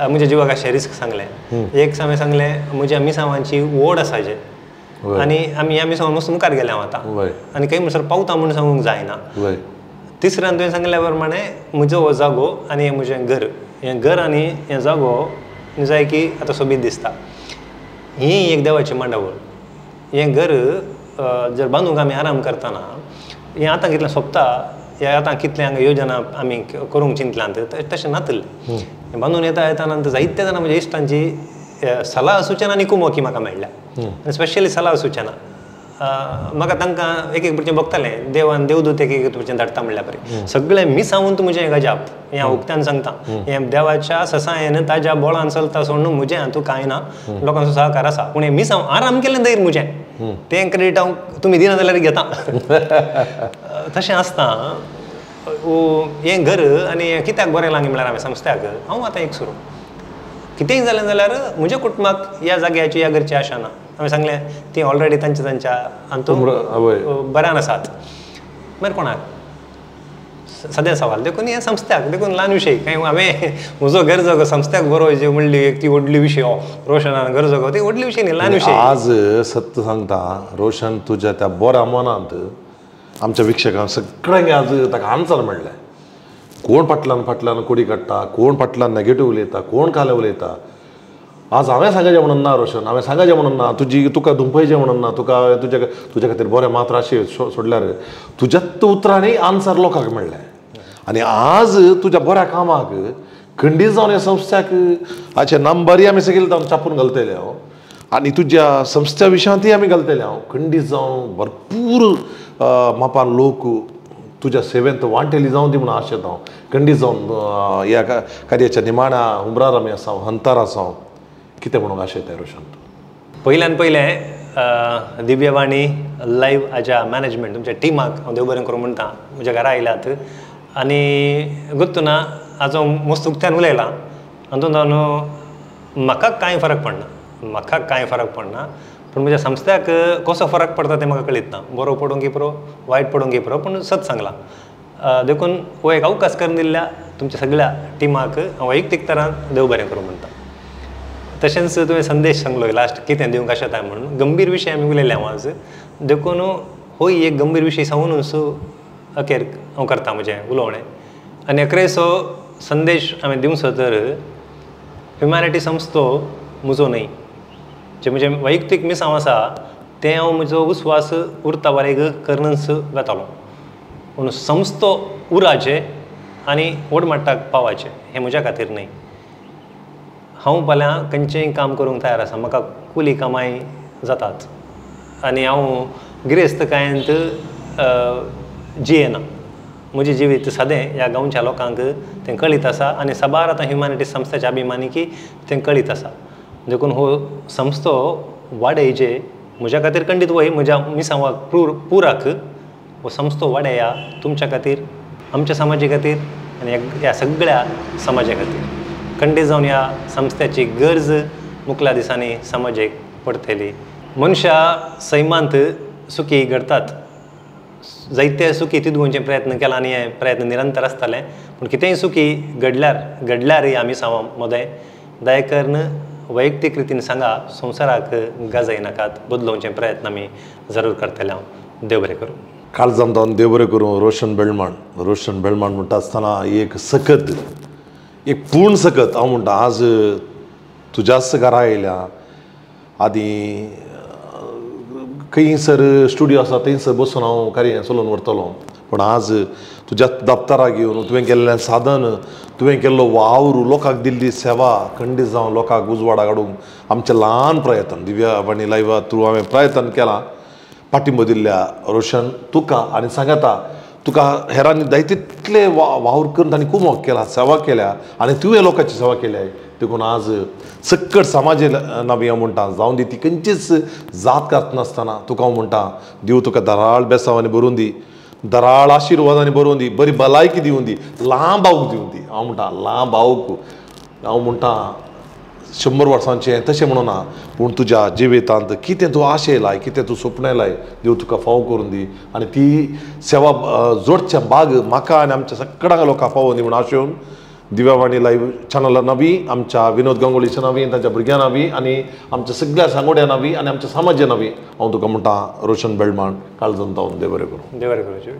B: म्हज्या जिवाक अशें रिस्क सांगलें, एक हांवें सांगलें म्हज्या मिसांवांची ओड आसा जे, आनी आमी ह्या मिसांवां मस्त मुखार गेले हांव आतां आनी खंय म्हणसर पावता म्हूण सांगूंक जायना. तिसऱ्यान तुवें सांगल्या प्रमाणे म्हजो हो जागो आनी हें म्हजें घर, हें घर आनी हें जागो जाय की आतां सोबीत दिसता. ही एक देवाची मांडावळ. हें घर जर बांदूंक आमी आराम करतना हें आतां कितलें सोंपता, हें आतां कितलें हांगा योजना आमी करूंक चिंतलां तशें नातलें. बांदून येता येता जायते जाणां म्हज्या इश्टांची सलाह सुचना आनी कुमोकी म्हाका मेळ्ळ्या, आनी स्पेशली सलाह सुचना म्हाका तांकां एक एक भुरगें भोगतालें देवान देवदूत एक एक भुरगें धाडटा म्हणल्यार बरें. सगळें मिसावन म्हजें हें गजाप हें हांव उक्त्यान सांगता, हें देवाच्या ससायेन ताज्या बोळान चलता सोडून म्हजें हातूंत कांय ना, लोकांचो सहकार आसा, पूण हें मिसांव आराम केलें धैर्य म्हजें तें क्रेडीट हांव तुमी दिना जाल्यार घेता. तशें आसता हें घर आनी कित्याक बरें लागीं म्हळ्यार हांवें संस्थ्याक हांव आतां एक सुरू कितेंय जालें जाल्यार म्हज्या कुटुंबाक ह्या जाग्याची ह्या घरची आशा ना. हांवें सांगलें ती ऑलरेडी तांच्या तांच्या हातूंत बऱ्यान आसात, मागीर कोणाक सद्या सवाल. देखून हें संस्थ्याक देखून ल्हान विशय कांय हांवें म्हजो घर जागो संस्थ्याक बरो जे म्हणली एक ती व्हडली विशय रोशनान घर जागो ती व्हडली विशय न्ही, ल्हान विशय.
A: आज सत्य सांगता रोशन, तुज्या त्या बऱ्या मनांत आमच्या वीक्षकांक सगळ्यांक आज ताका आन्सर मेळ्ळें. कोण फाटल्यान फाटल्यान कोडी काडटा, कोण फाटल्यान नेगेटीव उलयता, कोण काले उलयता. आज हांवें सांगाचें म्हणून ना रोशन, हांवें सांगाचें म्हणून ना, तुजी तुका दुंपयचें म्हणून ना, तुका तुज्या तुज्या खातीर बरें मात्र अशें सोडल्यार तुज्याच उतरांनी आन्सर लोकांक मेळ्ळें. आनी आज तुज्या बऱ्या कामाक खंडीत जावन ह्या संस्थ्याक हाचे नंबरय आमी सगळे जावन छापून घालतले हांव, आनी तुज्या संस्थ्या विशयांतय आमी घालतले हांव. खंडीत जावन भरपूर मापान लोक तुज्या सेवेंत वांटेली जावन ती म्हणून आशेता हांव. खंडीत जावन ह्या कार्याच्या निमाण्या हुमरार आमी आसा, हंतार आसा हांव. कितें म्हणूंक आशेता रोशन?
B: पयल्यान पयलें दिव्यवाणी लायव्ह हाज्या मॅनेजमेंट तुमच्या टिमाक हांव देव बरें करूं म्हणटा, म्हज्या घरा आयल्यात आनी गुत्तू ना हाजो मस्त उक्त्यान उलयलां हातूंत न्हू म्हाका कांय फरक पडना, म्हाका कांय फरक पडना, पूण म्हज्या संस्थ्याक कसो फरक पडटा तें म्हाका कळीत ना. बरो पडूंक की पुरो, वायट पडूंक की पुरो, पूण सत सांगलां. देखून हो एक अवकाश करून दिल्ल्या तुमच्या सगळ्या टिमाक हांव वैयक्तीक तरान देव बरें करूं म्हणटा. तशेंच तुवें संदेश सांगलो लास्ट कितें दिवंक आशेता म्हणून, गंभीर विशय आमी उलयले हांव आज, देखून होय एक गंभीर विशय सांगूनच अखेर हांव करता म्हजें उलोवणें. आनी अकरेसो संदेश हांवें दिवचो तर ह्युमॅनिटी संस्थो म्हजो न्हय, जे म्हजें वैयक्तीक मिसांव आसा तें हांव म्हजो विस्वास उरता वरेग करनच वेतालो. पूण संस्थो उराचे आनी व्हड मट्टाक पावाचें हें म्हज्या खातीर न्हय. हांव फाल्यां खंयचेंय काम करूंक तयार आसा, म्हाका कुली कामांय जातात आनी हांव गिरेस्तकायेंत जियेना. म्हजें जिवीत सादें ह्या गांवच्या लोकांक तें कळीत आसा आनी साबार आतां ह्युमॅनिटी संस्थेच्या अभिमानी की तें कळीत आसा. देखून हो संस्थो वाडयचे म्हज्या खातीर खंडीत वय म्हज्या मिसांवाक पुराक हो संस्थो वाडया तुमच्या खातीर, आमच्या समाजे खातीर आनी ह्या सगळ्या समाजा खातीर. खंडीत जावन ह्या संस्थेची गरज मुखल्या दिसांनी समाजेक पडटली. मनशां सैमांत सुखी घडतात, जायते सुखी तितूंचे प्रयत्न केला आनी हे प्रयत्न निरंतर आसताले, पूण कितेंय सुखी घडल्यारय आमी सावा मदें दया करून वैयक्तीक रितीन सांगा संवसाराक गाजयनाकात, बदलोवचे प्रयत्न आमी जरूर करतले. हांव देव बरें करूं.
A: काळजान जावन देव बरें करूं. रोशन बेळमाण, रोशन बेळमाण म्हणटा आसतना एक सकत, एक पूर्ण सकत हांव म्हणटा आज तुज्याच घरा आयल्या. आदी खंयसर स्टुडियो आसा थंयसर बसून हांव कार्य चलोवन व्हरतलो, पूण आज तुज्या दप्तराक येवन तुवें केल्लें साधन, तुवें केल्लो वावर, लोकांक दिल्ली सेवा खंडीत जावन लोकांक उजवाडा काडूंक आमचें ल्हान प्रयत्न दिव्यावाणी लायव्हा थ्रू हांवें प्रयत्न केला. पाठिंबो दिल्ल्या रोशन तुका आनी सांगाता तुका हेरांनी जाय तितले वावर करून तांणी कुमोक केला, सेवा केल्या आनी तुवें लोकांची सेवा केल्या. देखून आज सक्कट समाजे नावी हांव म्हणटा जावन दी ती खंयचीच जात कात नासतना तुका हांव म्हणटा देव तुका दराळ बेसांवांनी भरून दी, दराळ आशिर्वादांनी भरून दी, बरी भलायकी दिवन दी, लांब आवक दिवन दी. हांव म्हणटा लांब आवक, हांव म्हणटा 100 वर्सांचें तशें म्हणूना, पूण तुज्या जिवितांत कितें तूं आशेलाय, कितें तूं सपनेलाय देव तुका फावो करून दी आनी ती सेवा जोडच्या बाग म्हाका आनी आमच्या सगळ्या लोकांक फावो दी म्हूण आशेवन दिव्यावाणी लायव्ह चॅनला नावी, आमच्या विनोद गांगोलीच्या नावी, तांच्या भुरग्यां नावी आनी आमच्या सगळ्या सांगोड्या नावी आनी आमच्या समाजा नावी हांव तुका म्हणटा रोशन बेळमाण काळजान जावन देव बरें करूं.
B: देव बरें करूं.